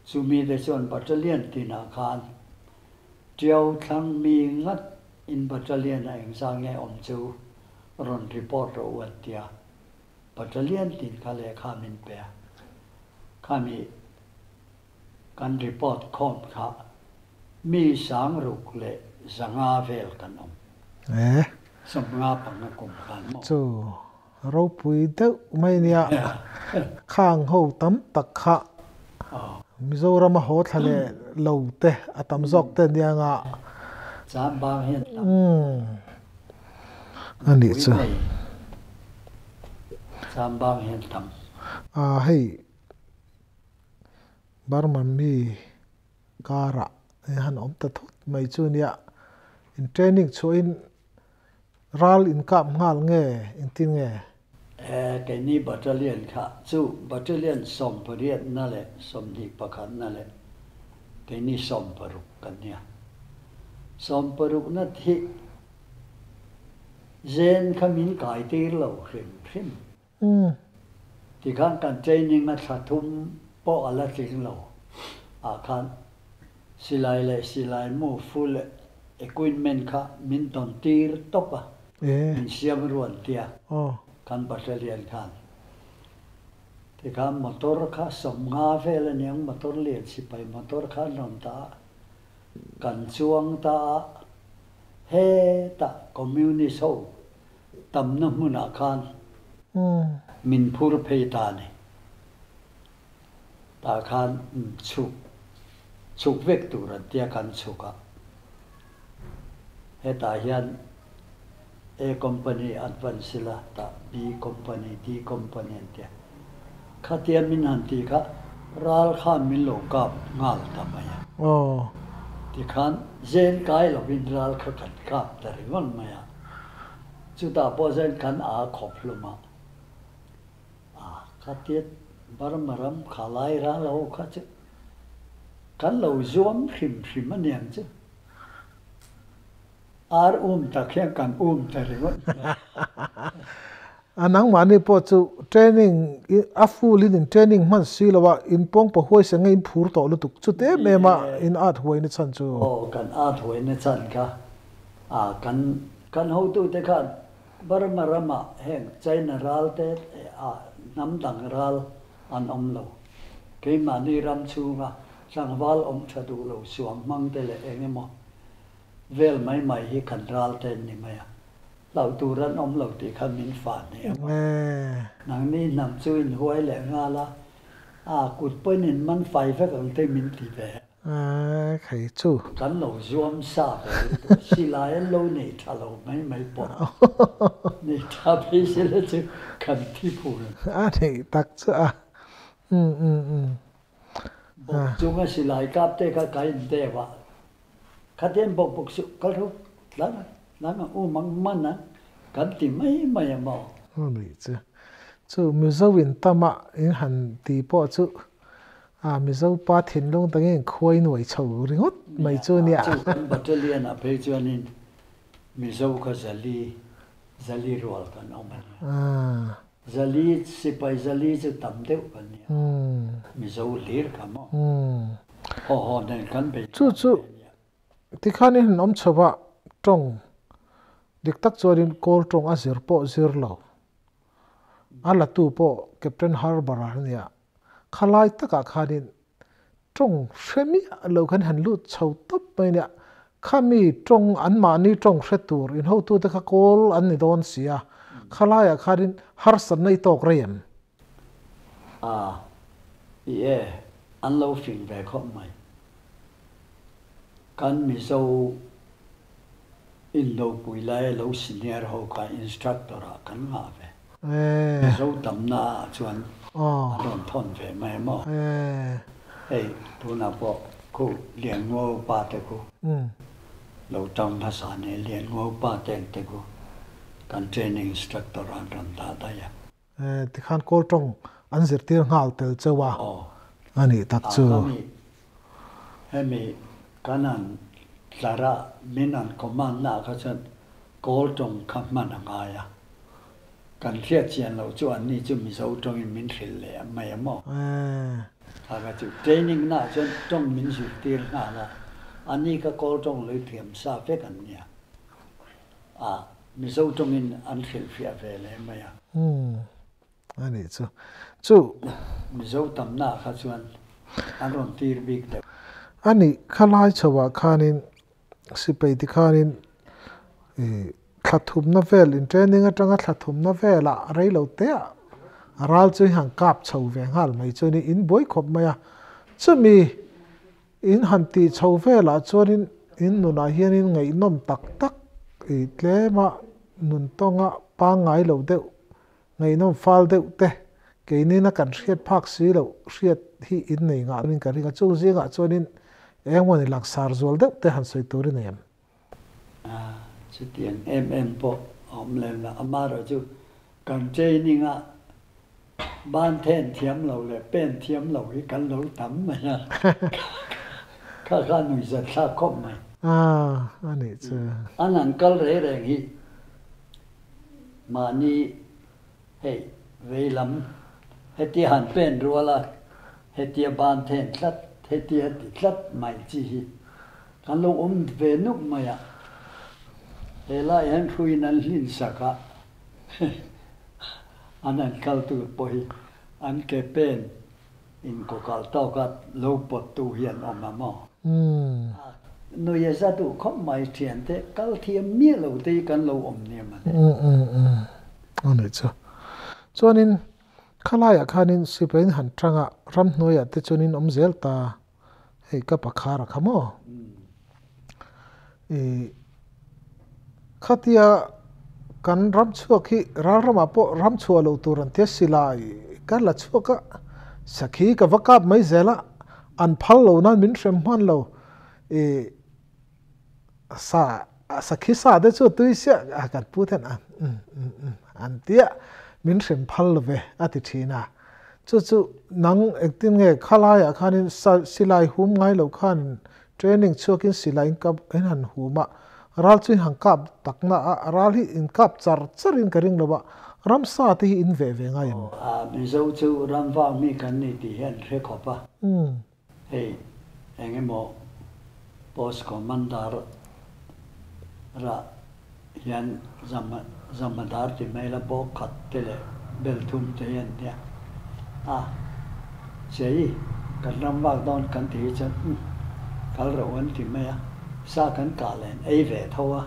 Chumi te chuan battalion tinah khan Tiau thlang mi ngat in battalion a engzah nge awm chu rawn report rawh u an tia. Battalion tin kha lehkha min pe a. Khami kan report khawm kha mi 6100 vel kan awm. E. 55 kum khan maw? Chu ropui deuh mai nia khang ho tam tak kha Mizoram a haw thla leh lo te a tam zawk te nia nga. Cham bang hian tam. A nih chu. Cham bang hian tam. A hei Burma mi karah han awm ta thut mai chu nia in training chhuahin ral in kap nghal nge engtin nge? E, keini battalion kha chu battalion 18 na leh 21 na leh keini 60 kan nia. 60 na hi zen kha min kai tir lo hrim hrim. Tikhan kan training a thla thum pawh a la tling lo ah khan silai leh silai mu full equipment kha min dawn tir tawp a, min siam ruan tia kan battalion khan. Tikhan motor kha 50 vel a niang motor lian sipai motor kha an rawn dah a, kan chuang ta a, hetah communist ho tamna hmunah khan min phur phei ta a ni. Tah khan chhuk chhuk vek tur an tia kan chhuk a. Hetah hian A company advance ila tah B company, D company an tia. Khatia min han tih kha ral khan min lo kap nghal ta mai a. Tikhan zen kai lovin ral kha kan kap ta ringawt mai a. Chutah pawh chuan kan a khawp hlum a, a khatia Burma ram kha lai ral ho kha chu kan lo zuam hrim hrim a niang chu. Ar um tak hian kan um ta ringawt mai. A nangmahni pawh chu training a full in in training hman si lo a, in pawng pa huai se nge in phur tawh lutuk chu te em em a in at huai na chhan chu. Aw kan at huai na chhan kha a kan Kan hotute khan Burma ramah heng China ral te ah hnam dang ral an awm lo. Keimahni ram chhunga tlangval awm tha duh lo suam hmang te leh eng emaw vel mai mai hi kan ral te an ni mai a. Hlauh tur an awm lo tih kha min fah hneh a. Nangni hnam chu in huai leh nghal a, a kut pawhin in man fai vek ang te min ti ve. A khai chu. Kan lo zuam sa ve lutuk a, silai an lo nei tha lo mai mai pawh. Nei tha phei sila chu kan thi phur. A neih tak chu a. Um um um. Bawk chunga silai kap te kha ka in deuh a, khatian bawk bawk suh kal ru tlang ang tlang ang u mang man ang kan ti mai mai a maw? A nih chu. Chu Mizo in tama in han ti pawh chu a Mizo pa thinlung tangin khuai nuai chho ringawt mai Nia, chu nia. Chu kan battalion ah phei chuanin Mizo kha zali zali rual kan awm a nia. Zali sipai zali chu tam deuh kan nia. Mizo hlir kha maw? Haw haw nen kan bei Chu tlang chu ve nia. tikhanin han awm chho a, tawng dik tak chuanin kawl tawng a zir pawh zir lo. A latu pawh Captain Harbour-a a nia. Khalai takah khanin tawng hre miah lo khan han lut chho tawp mai nia. Khami tawng anmahni tawng hre tur inhotute kha kawl an ni dawn si a, khalaiah khanin harsatna i tawk rei em? A, i e, an lo fing ve khawp mai. Kan Mizo indopui laia lo senior ho kha instructor ah kan ngah ve. Mizo tamna ah chuan an rawn thawn ve mai maw? Hei tunah pawh khu Lianngo pa te khu lo tang hmasa nia, Lianngo pa te ang te khu kan training instructor ah an rawn dah daih a. Tikhan kawl tawng an zirtir nghal tel chauh a a nih tak chu. Khami hemi kan han tlar a, min han command na ah kha chuan kawl tawng kha hman a ngai a. Kan hriat chian loh chu anni chu Mizo tawngin min hrilh leh mai a maw? Kha kha chu training na ah chuan tawng min zirtir nghal a, anni kha kawl tawng lui thiam sa vek an nia. A, Mizo tawngin an hrilhfiah ve leh mai a. Umm, a nih chu. Chu. Mizo tamna kha chuan an rawn tir bik deuh. A nih, khalai chhoah khanin sipai ti khanin ih thla thumna vel, in training atanga thla thumna velah rei lo teah ral chu i han kap chho ve nghal mai chu ni, in buai khawp mai a. Chumi In han tih chho velah chuanin in nunah hianin ngaihnawm tak tak i tlema nun tawnga pangngai lo deuh, ngaihnawm fal deuh te keinina kan hriat phak si loh hriat hi in nei ngah in ka ring a, chung zingah chuanin engmawni langsar zual deuh te han sawi tur i nei em? A, chutiang em em pawh a awm lem lo. Amaherawhchu kan training a ban then thiam lo leh pen thiam lo hi kan lo tam mai a, kha kha nuihzat thlak khawp mai. A, a nih chu. An han kal reng reng hi mahni hei veilam hetia han pen rual a, hetia ban then tlat, hetia ti tlat mai chi hi Kan lo awm ve nuk mai a, he lai hian hruiin an hlin sak a, an han kal tur pawh hi an ke pen in kaw kal tawk a lo pawt tu hi an awm a maw? Nui a za duh khawp mai thiante kal thiam miah lo te hi kan lo awm nia mawle. A nih chu. Chuanin khalaiah khanin sipai in han tang a, ramhnuaiah te chuanin awm zel ta. Hei ka pakhar a kha maw? I khatia kan ram chhuak hi ral ramah pawh ram chhuah loh tur an tia silai ka la chhuak a, sakhi ka va kap mai zel a, an phal lo nan min hrem hman lo. I sa sakhi sa te chu tui siah a kan pu ten a um um um an tia min hrem phal lo ve a ti thin a. Chu chu nang engtin nge khalaiah khanin silai hum ngai lo khan training chhuakin silai in kap in han hum a, ral chu in han kap tak na a, ral hi in kap char char in ka ring lo a, ramsa te hi in veh ve ngai em? A, Mizo chu ram vak mi kan ni tih hi an hre khawp a. Hei eng emaw post commander rah hian Zamadar ti mai la bawk khat te leh bel thum te hi an nia a, chei kan ram vak dawn kan ti hi chuan umm kal ro an ti mai a, sa kan kah len ei ve tho a,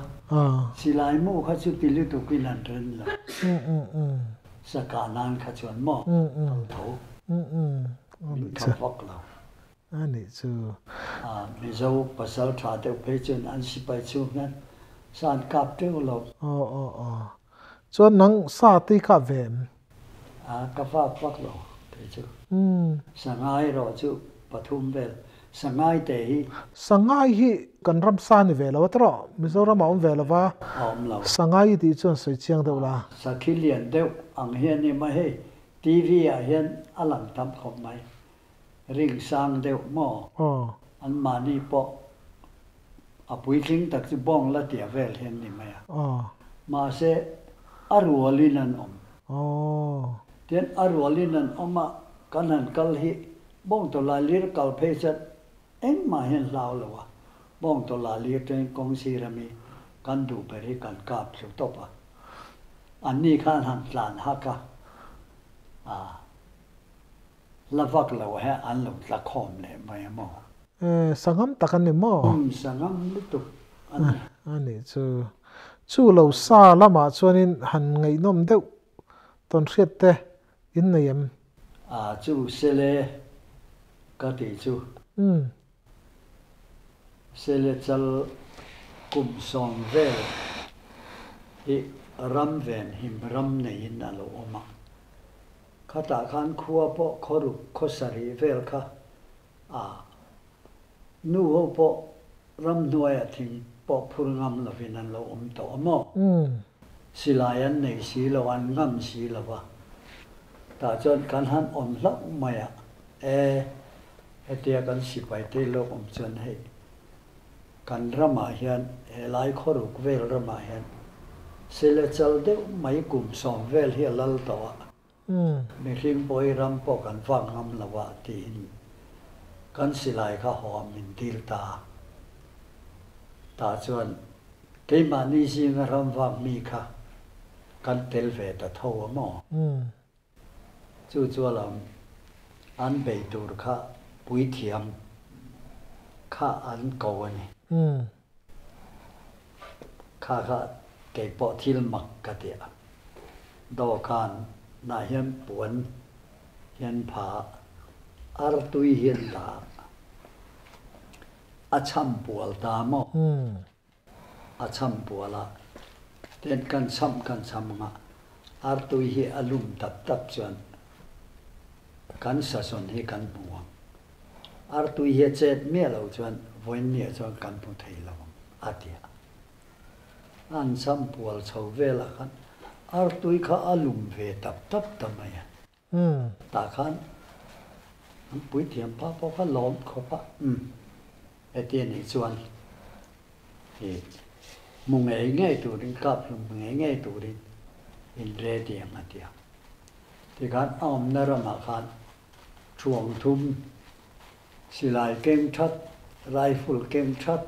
silai mu kha chu ti lutukin an ren lo, sa kah nan kha chuan maw kal tho. Min khap vak lo. A nih chu. Mizo pasal tha deuh phei chuan an sipai chhung hian sa an kap teuh lo. Aw aw aw. Chuan nang sa te i kap ve em? A, ka vak vak lo. Kei chu. Sangai erawh chu pathum vel. Sangai te hi. Sangai hi kan ram sa ni ve lo a tawrh, Mizoram a awm ve lo va. A awm lo. Sangai i tih chuan sawi chiang deuh la. Sakhi lian deuh ang hi a ni mai hei. TV ah hian a lang tam khawp mai. Ring sang deuh maw? Aw. An mahni pawh a puitling tak chu bawng la tia vel hian ni mai a. Aw. Mahse a rualin an awm. Aw. Tian a rualin an awm a, kan han kal hi bawng tawlai lir kal phei chuan engmah hian hlau lo a. Bawng tawlai lir chuan kawng sir ami kan duh ber hi kan kap thlu tawp a. Anni khan han tlan hak a. Aa. La vak lo he an lo tla khawm leh mai a maw? E, sangam tak an ni maw? Um, sangam lutuk a ni. A nih chu. Chu lo sa lamah chuanin han ngaihnawm deuh tawn hriat te in nei em? A, chu sele ka tih chu. Um. Sele chal kum sawm vel hi ram ven him ram neiin a lo awm a. Khatah khan khua pawh khaw ruk khaw sarih vel kha a nu ho pawh ramhnuaiah thing pawh phur ngam lovin an lo awm tawh a maw? Silai an nei si lo, an ngam si lo va. Tah chuan kan han awm hlauh mai a, e, hetia kan sipai te lo awm chuan hei kan ramah hian helai khaw ruk vel ramah hian sele chal deuh mai kum sawm vel hi a lal tawh a, mihring pawh hi ram pawh kan vak ngam lo a tiin kan silai kha haw a min dil ta a. Tah chuan keimahni zinga ram vak mi kha kan tel ve ta tho a maw? Chu chu a lam an bei tur kha puithiam kha an ko a ni. Kha kha kei pawh thil mak ka ti a. Dawhkan nah hian puan hian pha a, artui hian dah a, a cham pual ta maw? A cham pual a, ten kan chamh kan cham anga artui hi a lum tap tap chuan kan sazawn hi kan hmu ang. Artui hi a chet miah lo chuan vawiin niah chuan kan hmu thei lo ang a ti a. An cham pual chho velah khan artui kha a lum ve tap tap ta mai a. Tah khan an puithiam pa pawh kha lawm khawp a, umm heti a nih chuan i hmu ngei ngei turin kap hlum ngei ngei turin in ready ang a ti a. Tikhan a awmna ramah khan thuang thum silai keng that, rifle keng that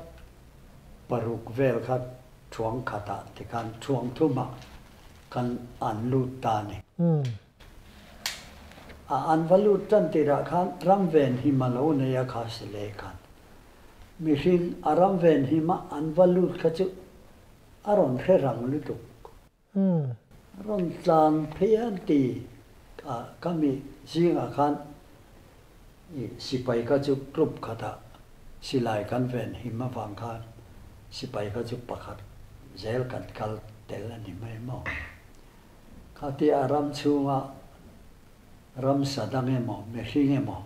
paruk vel kha thuang khatah tikhan thuang thumah kan an lut ta a ni. A an va lut tan tirah khan ram ven him a lo nei a kha si le khan. Mihring a ram ven him a an va lut kha chu a rawn hre rang lutuk. A rawn tlan phei a ti a ka mi zingah khan i sipai kha chu group khatah silai kan ven him avang khan sipai kha chu pakhat zel kan kal tel a ni mai maw. Khatia ram chhunga ramsa dang emaw, mihring emaw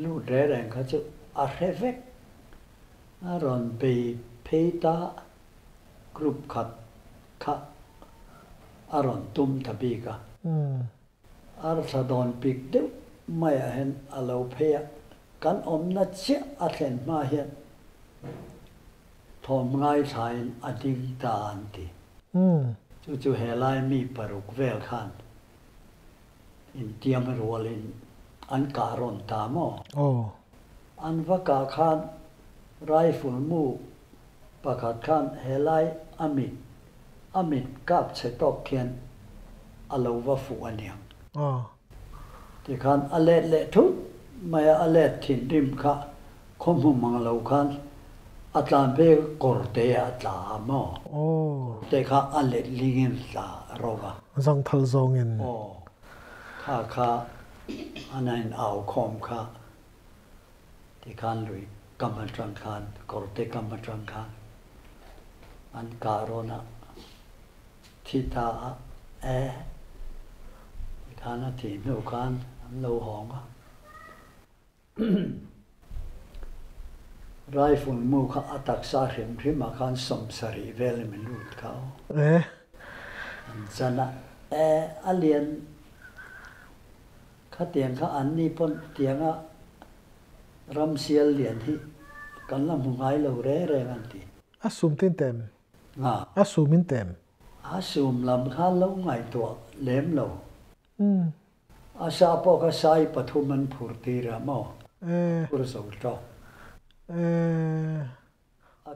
lut reng reng kha chu a hre vek. A rawn bei phei ta group khat kha a rawn tum ta bik a. Arthla dawn pik deuh maiah hian a lo phei a, kan awmna chiah a thlen hma hian thawm ngaithlain a ding ta an ti. Chu chu helai mi paruk vel khan intiam rualin an kah rawn ta maw? An va kah khan rifle mu pakhat khan helai a mit a mit kap chhe tawk khian a lo va fuh a niang. Tikhan a let leh thut mai a, a let thinrim kha khaw hmu mang lo khan a tlan phei kawr te a tla a maw? Kawr te kha a let lingin tla ro va. Zangthal zawngin. Aw, kha kha an a in au khawm kha tikhan lui kam atang khan kawr te kam atang khan an kah rawn a. Thi ta a e. Tikhan a thih hnu khan An lo hawng a. Rifle mu kha a taksa hrim hrim ah khan 70 vel in min lut kha aw. An chan a, e a lian khatiang kha an ni pawn tianga ramsial lian hi kan la hmu ngai lo reng reng an ti. A sum tin tem. Nga. A sum in tem. A sum lam kha lo ngaihtuah lem lo. A sa pawh kha sai pathum an phur tir a maw? Phur zo tawk.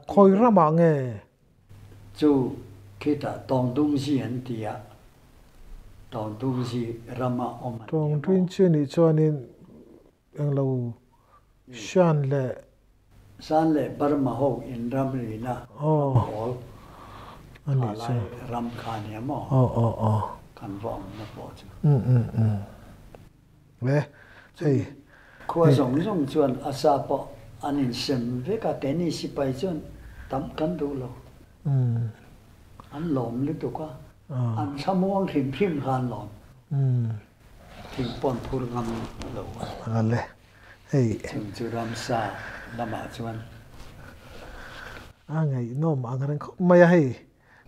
Khawi ramah nge? Chu khitah Tawngdungzi an ti a, Tawngdungzi rama awm an ti a maw? Tawngdungzi nih chuanin englo Shan leh. Shan leh Burma ho in ramrina ram pawl kha lai ram kha nia maw? Kan va awmna pawh chu. Chumi khua zawng zawng chuan a sa pawh an insem vek a, keini sipai chuan tam kan duh lo. An lawm lutuk a, an thlamuang hrim hrim kha an lawm. Thing pawn phur ngam lo a. Ale hei. Chung chu ramsa lamah chuan. A ngaihnawm ang reng khawp mai a hei.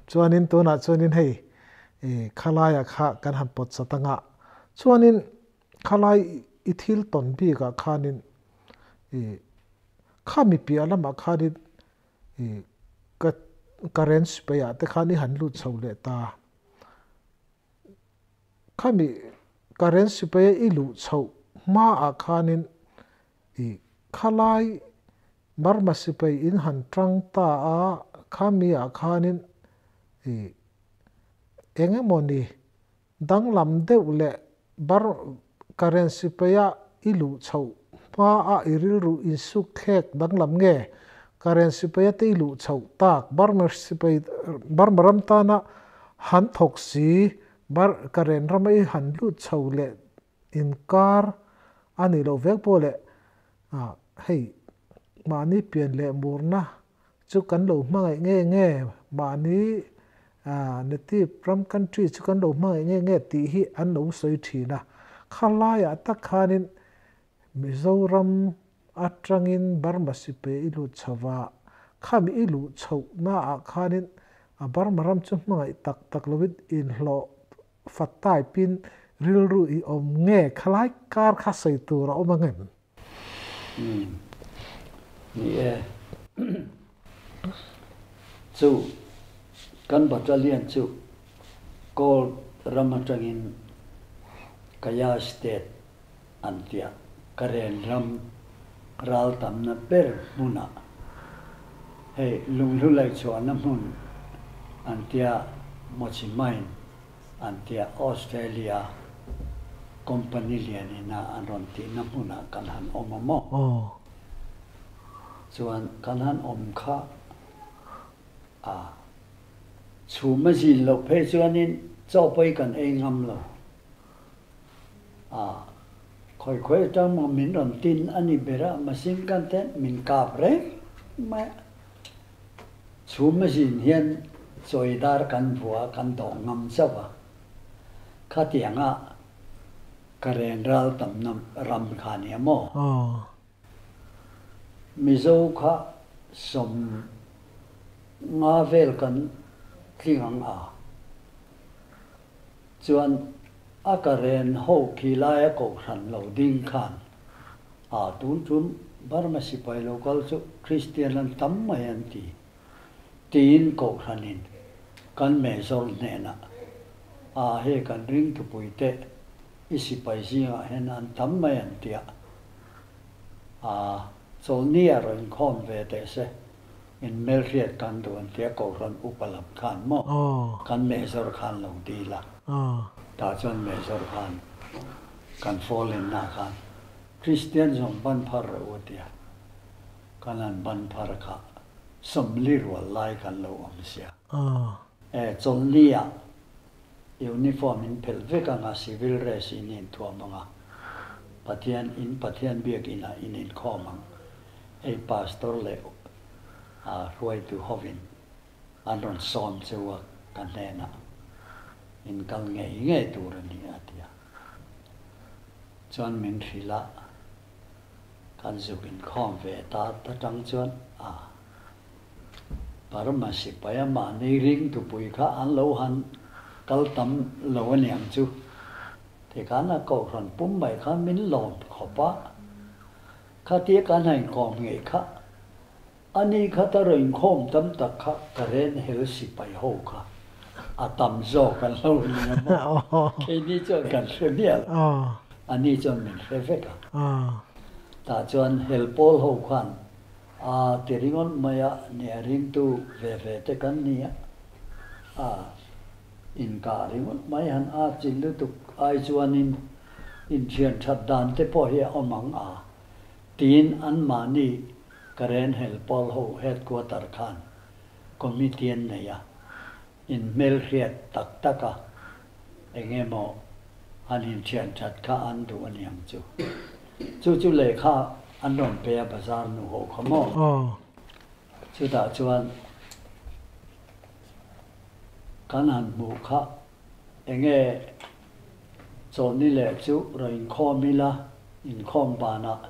Chuanin tunah chuanin hei i khalaiah kha kan han pawt chat anga chuanin khalai i thil tawn bikah khanin i khami piah lamah khanin i ka current sipai-ah te khan i han lut chho leh ta. Khami Karen sipaia i luh chhoh hmaah khanin i khalai Burma sipai in han tang ta a, khami ah khanin i eng emawni danglam deuh leh Bar Karen sipaia i luh chhoh hmaah i rilru insuk thlek danglam nge Karen sipaia te i luh chhoh tak Burma sipai Burma ram tana han thawk si Bar Karen rama i han lut chho leh inkar a nih loh vek pawh leh ah hei mahni pian leh murna chu kan lo hmangaih nge nge mahni ah native ram country chu kan lo hmangaih nge nge tih hi an lo sawi thin a. Khalaiah tak khanin Mizoram atangin Burma sipai i lut chho va, khami i luh chhohnaah khanin a Burma ram chu hmangaih tak tak lovin inhlawh fat type-in rilru i awm nge khalai kar kha sawi tur a awm ang em? Umm ni e. Chu kan battalion chu Kawl ram atangin Kaya State an tia. Karen ram ral tamna ber hmunah hei lunghlu laihchhuahna hmun an tia Mochi Mine an tia Australia company lian ina an rawn tihna hmunah kan han awm a maw? Chuan kan han awm kha a chhum a zin loh phei chuanin chaw pawi kan ei ngam lo. A, khawi khawi atang maw min rawn tin a ni ber a, machine gun te min kap reng mai a. Chhum a zin hian chawi dar kan vua a, kan dawh ngam chauh a. Khatianga ka ren ral tamna ram kha nia maw? Mizo kha 50 vel kan tling ang a. Chuan a ka ren ho khi laia kohhran lo ding khan a tun tum Burma sipai lo kal chu Kristian an tam mai an ti tiin kohhranin kan mezawr hnenah a hei kan ring thupui te i sipai zingah hian an tam mai an tia a chawlhni a rawn inkhawm ve teh se. In hmelhriat kan duh an tia Kohhran upa lam khan maw kan mehzawr khan lo dil a, tah chuan mehzawr khan kan fallen-na khan Kristian zawng ban phar rawh u a tia, kan han ban phar kha 40 rual lai kan lo awm sia. E chawlhni-ah uniform in phelh vek anga civil dress in inthuam anga Pathian in Pathian biakinah in inkhawm ang. Hei Pastor leh hruaitu hovin an rawn sawm cheu a, ka hnenah in kal ngei ngei tur a ni a ti a. Chuan min hrilh a, kan zuk inkhawm ve ta ta tang chuan a Burma sipai a mahni ringtupui kha an lo han kal tam lo aniang chu. Tikhan a kohhran pum mai khan min lawm khawp a, khatia kan han inkhawm ngei kha Ani kha ta rawn inkhawm tam tak kha Karen hel sipai ho kha a tam zawk an lo ni a maw? Keini chuan kan hre miah lo. Ani chuan min hre vek a. Tah chuan hel pawl ho khan a ti ringawt mai a, nia ringtu ve ve te kan ni a, a inkah ringawt mai han a chil lutuk ai chuanin inthian that dan te pawh hi a awm ang a tiin anmahni Karen hel pawl ho headquarter khan committee an nei a, in hmelhriat tak tak a eng emaw han inthian that kha an duh a niang chu. Chu chu lehkha an rawn pe a bazar nu ho kha maw? Chutah chuan kan han hmuh kha eng nge chawlhni leh chu rawn inkhawm ila, inkhawm banah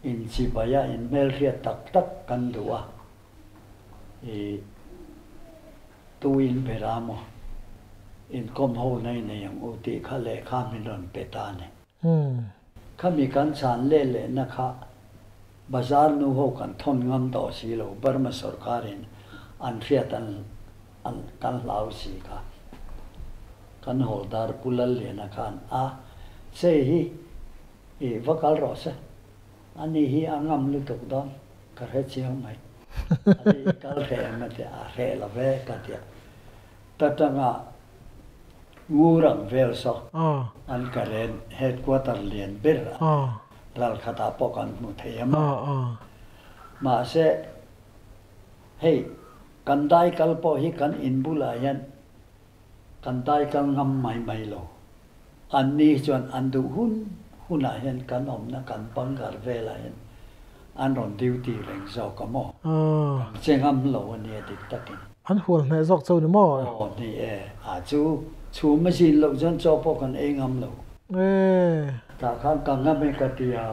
Inchibai a inhmelhriat tak tak kan duh a, i tu in ber a maw inkawm ho nei nei ang u tih kha lehkha min rawn pe ta a ni. Khami kan chhan leh lehna kha bazar nu ho kan thawn ngam tawh si lo, Burma sorkarin an hriat an kan hlau si kha. Kan hawldar Pu Lalliana khan a che hi I va kal rawh se. Ani hi a ngam lutuk dawn, ka hre chiang mai. Ani i kal hreh em a ti a, hreh lo ve ka ti a. Ta tanga ngur ang vel saw an ka ren headquarter lian ber a ral khatah pawh kan hmu thei a maw. Mahse hei kan dai kal pawh hi kan in bulah hian Kan daikal ngam mai mai lo. Anni chuan an duh hun hunah hian kan awmna kan bunker velah hian an rawn duty reng zawk a maw? Kan che ngam lo a nia dik takin. An hual hneh zawk cho ni maw? Aw ni e. A chu chhum a zin loh chuan chaw pawh kan ei ngam lo. Tah khan ka ngam e ka ti a,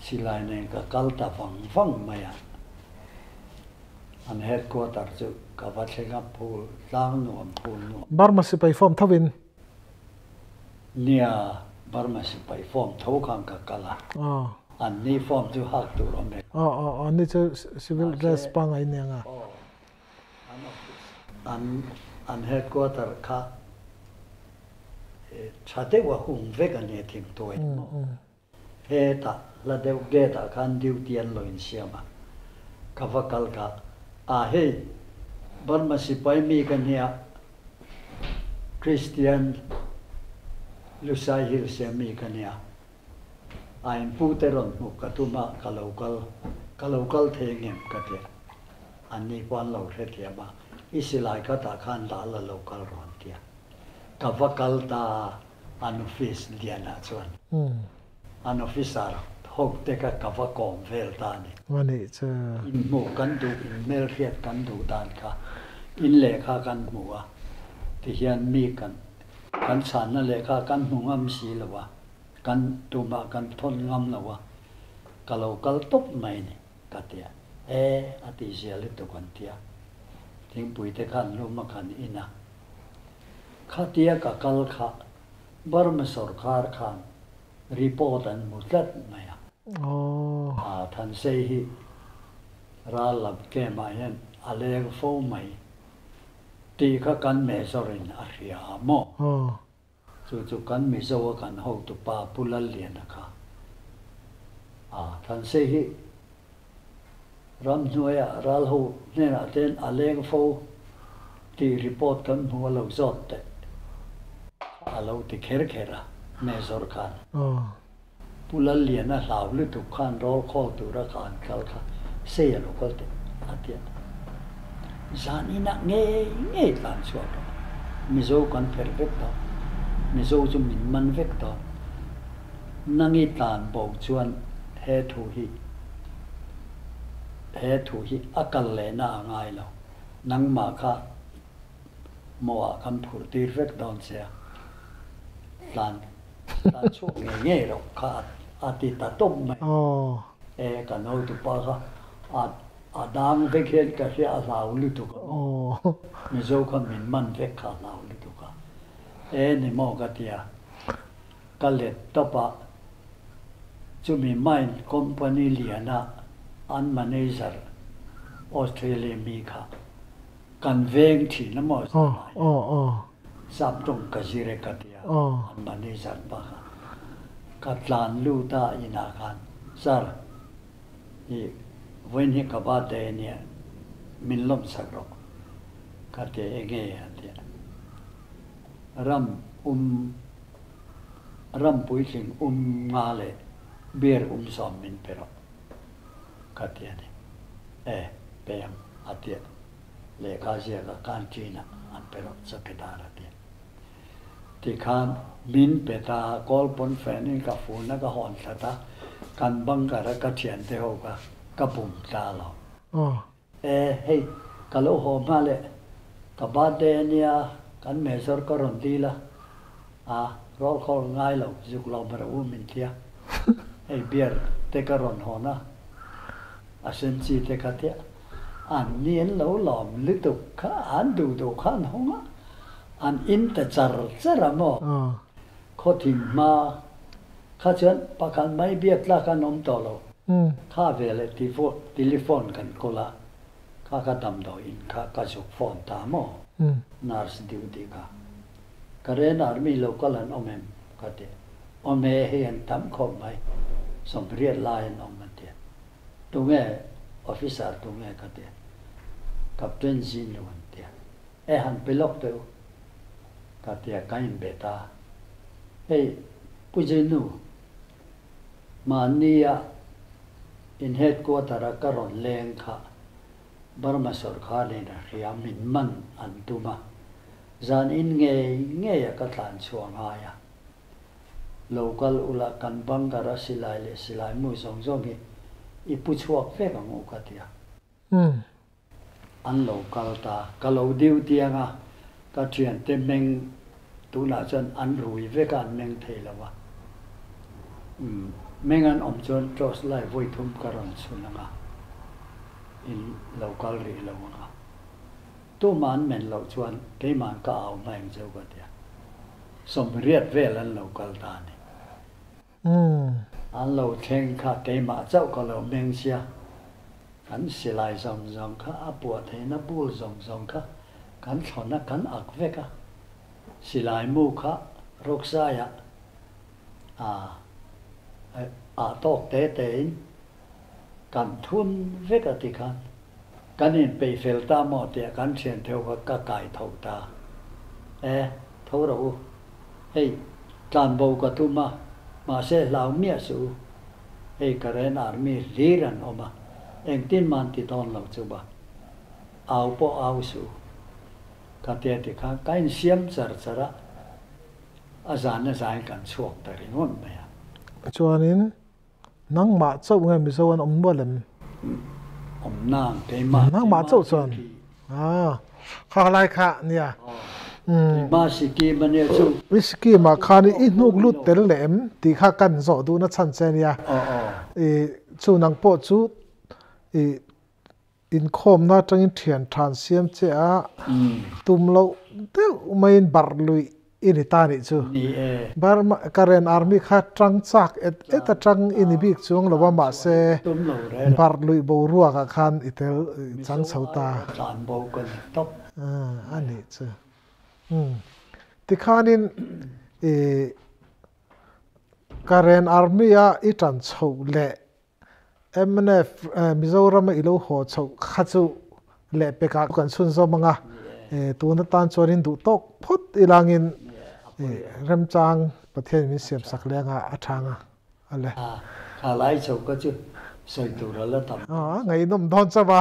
silai nen ka kal ta vang vang mai a. An headquarter chu ka va thleng a, phul tlang nuam, phul nuam. Burma sipai form tho in. Nia, Burma sipai form tho khan ka kal a. An ni form chu hak tur awm e. Aw, aw, aw, ni chu civil dress pangngai nia nga. Aw, an office, an, an headquarter kha tha deuh a hung vek a nia thingtuai maw. Hetah hla deuh gate ah khan duty an lo insiam a, ka va kal ka a hei Burma sipai mi ka nia Christian Lusai Hills a mi ka nia a in pu te rawn hmuh ka tum a ka lo kal ka lo kal thei ngem ka tia an ni pawh an lo hrethiam a i silai khatah khan dah la lo kal rawn tia ka va kal ta a. An office lianah chuan an officer ho te kha ka va kawm vel ta a ni. Anih chu. Inhmuh kan duh, inhmelhriat kan duh dan kha in lehkha kan hmu a, tihian mi kan kan chhanna lehkha kan hmu ngam si lo a, kan tumah kan thawn ngam lo a, ka lo kal tawp mai a ni ka ti a, e a tih zia lutuk an ti a, thingpui te khan lum a khan in a. Khatia ka kal kha Burma sorkar khan report an hmu tlat mai a. A Thansei hi ral lam camp ah hian a leng fo mai tih kha kan Major in a hria a maw? Chu chu kan Mizo a kan hotupa Pu Lalliana kha a Thansei hi Ramhnuaiah ralho hnenah ten a leng fo tih report kan hmu a lo zawt teh a lo ti kher kher a, Major khan. Pu Lalliana hlau lutuk khan roll call tura ka an kal kha sei a lo kal teh a ti a. Zan inah ngei ngei tlan chhuak rawh. Mizo kan pherh vek dawn. Mizo chu min man vek dawn. Nangi tlan bo chuan he thu hi he thu hi a kal lehna a ngai lo. Nangmah kha mawhah kan phur tir vek dawn che a, tlan Tlan chhuak ngei ngei rawh kha a ti ta tawp mai. E kan hotupa kha a a dang vek hian ka hria a hlau lutuk a maw. Mizo kha min man vek kha a hlau lutuk a. E ni maw ka ti a, ka let tawp a, chumi mine company liana an manager Australia mi kha kan veng thin a maw zanah hian. Sap tawng ka zir e ka ti a, an manager pa kha ka tlan lut a inah khan, Sir, i vawiin hi ka birthday a nia, min lawmsak rawh ka ti a, enge a ti a, ram um, ram puitling um nga leh beer um sawm min pe rawh ka ti a ni, e pe ang a ti a. Lehkha ziaka canteen-ah an pe rawh chawkidar a ti. Tikhan min pe ta a, kawl pawn fan-in ka fun a, ka hawn thlat a, kan bunker-a ka thiante ho kha ka bum ta lo. E, hei, ka lo haw hma leh, ka birthday a nia, kan major ka rawn dil a, a, roll call ngai lo, zuk lo ber u min tia, hei beer te ka rawn hawn a, A sen chi te kha tia an ni an lo lawm lutuk kha an duh duh kha an hawng a, an in ta char char a maw? Khaw thim hma kha chuan pakhat mai biak tlak an awm tawh lo. Kha veleh telephone kan kawl a, kha ka damdawi in kha ka zuk phone ta maw? Nurse duty kha Karen Army local an awm em? ka ti. Awm e, hei an tam khawp mai, 80 lai an awm an ti. Tunge officer tunge ka ti. Captain Zinu an ti. E han pe lawk teh u ka ti a, ka inbe ta. Hei Pu Zinu, mahnia in headquarter a ka rawn leng kha Burma sawrkar in a hria min man an tum a, zan in ngei ngei a ka tlan chhuah ngai a. Lo kal ula kan bunker a silai leh silai mu zawng zawng hi i pu chhuak vek ang u ka ti a. An lo kal ta, ka lo duty anga ka thiante meng tunah chuan an rui vek a an meng thei lo a. Meng an awm chuan torch light vawi thum ka rawn chhun anga in lo kal rih lo anga. Tumah an men loh chuan keimah ka au hma eng cheu ka tia. 80 vel an lo kal ta a ni. An lo thleng kha keimah chauh ka lo meng sia. Kan silai zawng zawng kha a puah theihna bul zawng zawng kha kan thlawn a kan ak vek a. Silai mu kha rawksaiah a ah tawk te tein kan thun vek a ti khan kan inpeih fel ta maw tiah kan thian theuh kha ka kai tho ta. E, tho rawh u. Hei, tlan bo ka tum a, mahse hlau miah suh u. Hei Karen Army hlir an awm a, engtin man ti dawn lo chu ba. Au pawh au suh u. Ka tia ti khan ka insiam char char a, a zan a zain kan chhuak ta ringawt mai a. Chuanin Nangmah chauh nge Mizo an awm nual em? Awm nang, keimah. Nangmah chauh chuan. Ah, kha lai kha nia. Keimah Sikkim a nia chu. I Sikkim ah khan i hnuk lut tel leh em tih kha kan zawh duhna chhan che nia. I chu nang pawh chu i Inkhawmna atangin thian than siam che a tum loh deuh maiin barh luih i ni ta nih chu. Burma Karen Army kha tang chak et et atang i ni bik chuang lo a mahse barh luih boruak ah khan i tel chang chho ta. A nih chu. Tikhanin i Karen Army a i tan chhoh leh Mnf Mizorama i lo haw chhoh kha chu lehpekah kan chhunzawm ang a, tun atan chuanin duh tawk phawt ilangin remchang Pathian min siamsak leng a, a tha ang a, a le. Kha lai chho kha chu sawi tur a la tam. Ngaihnawm dawn chauh a.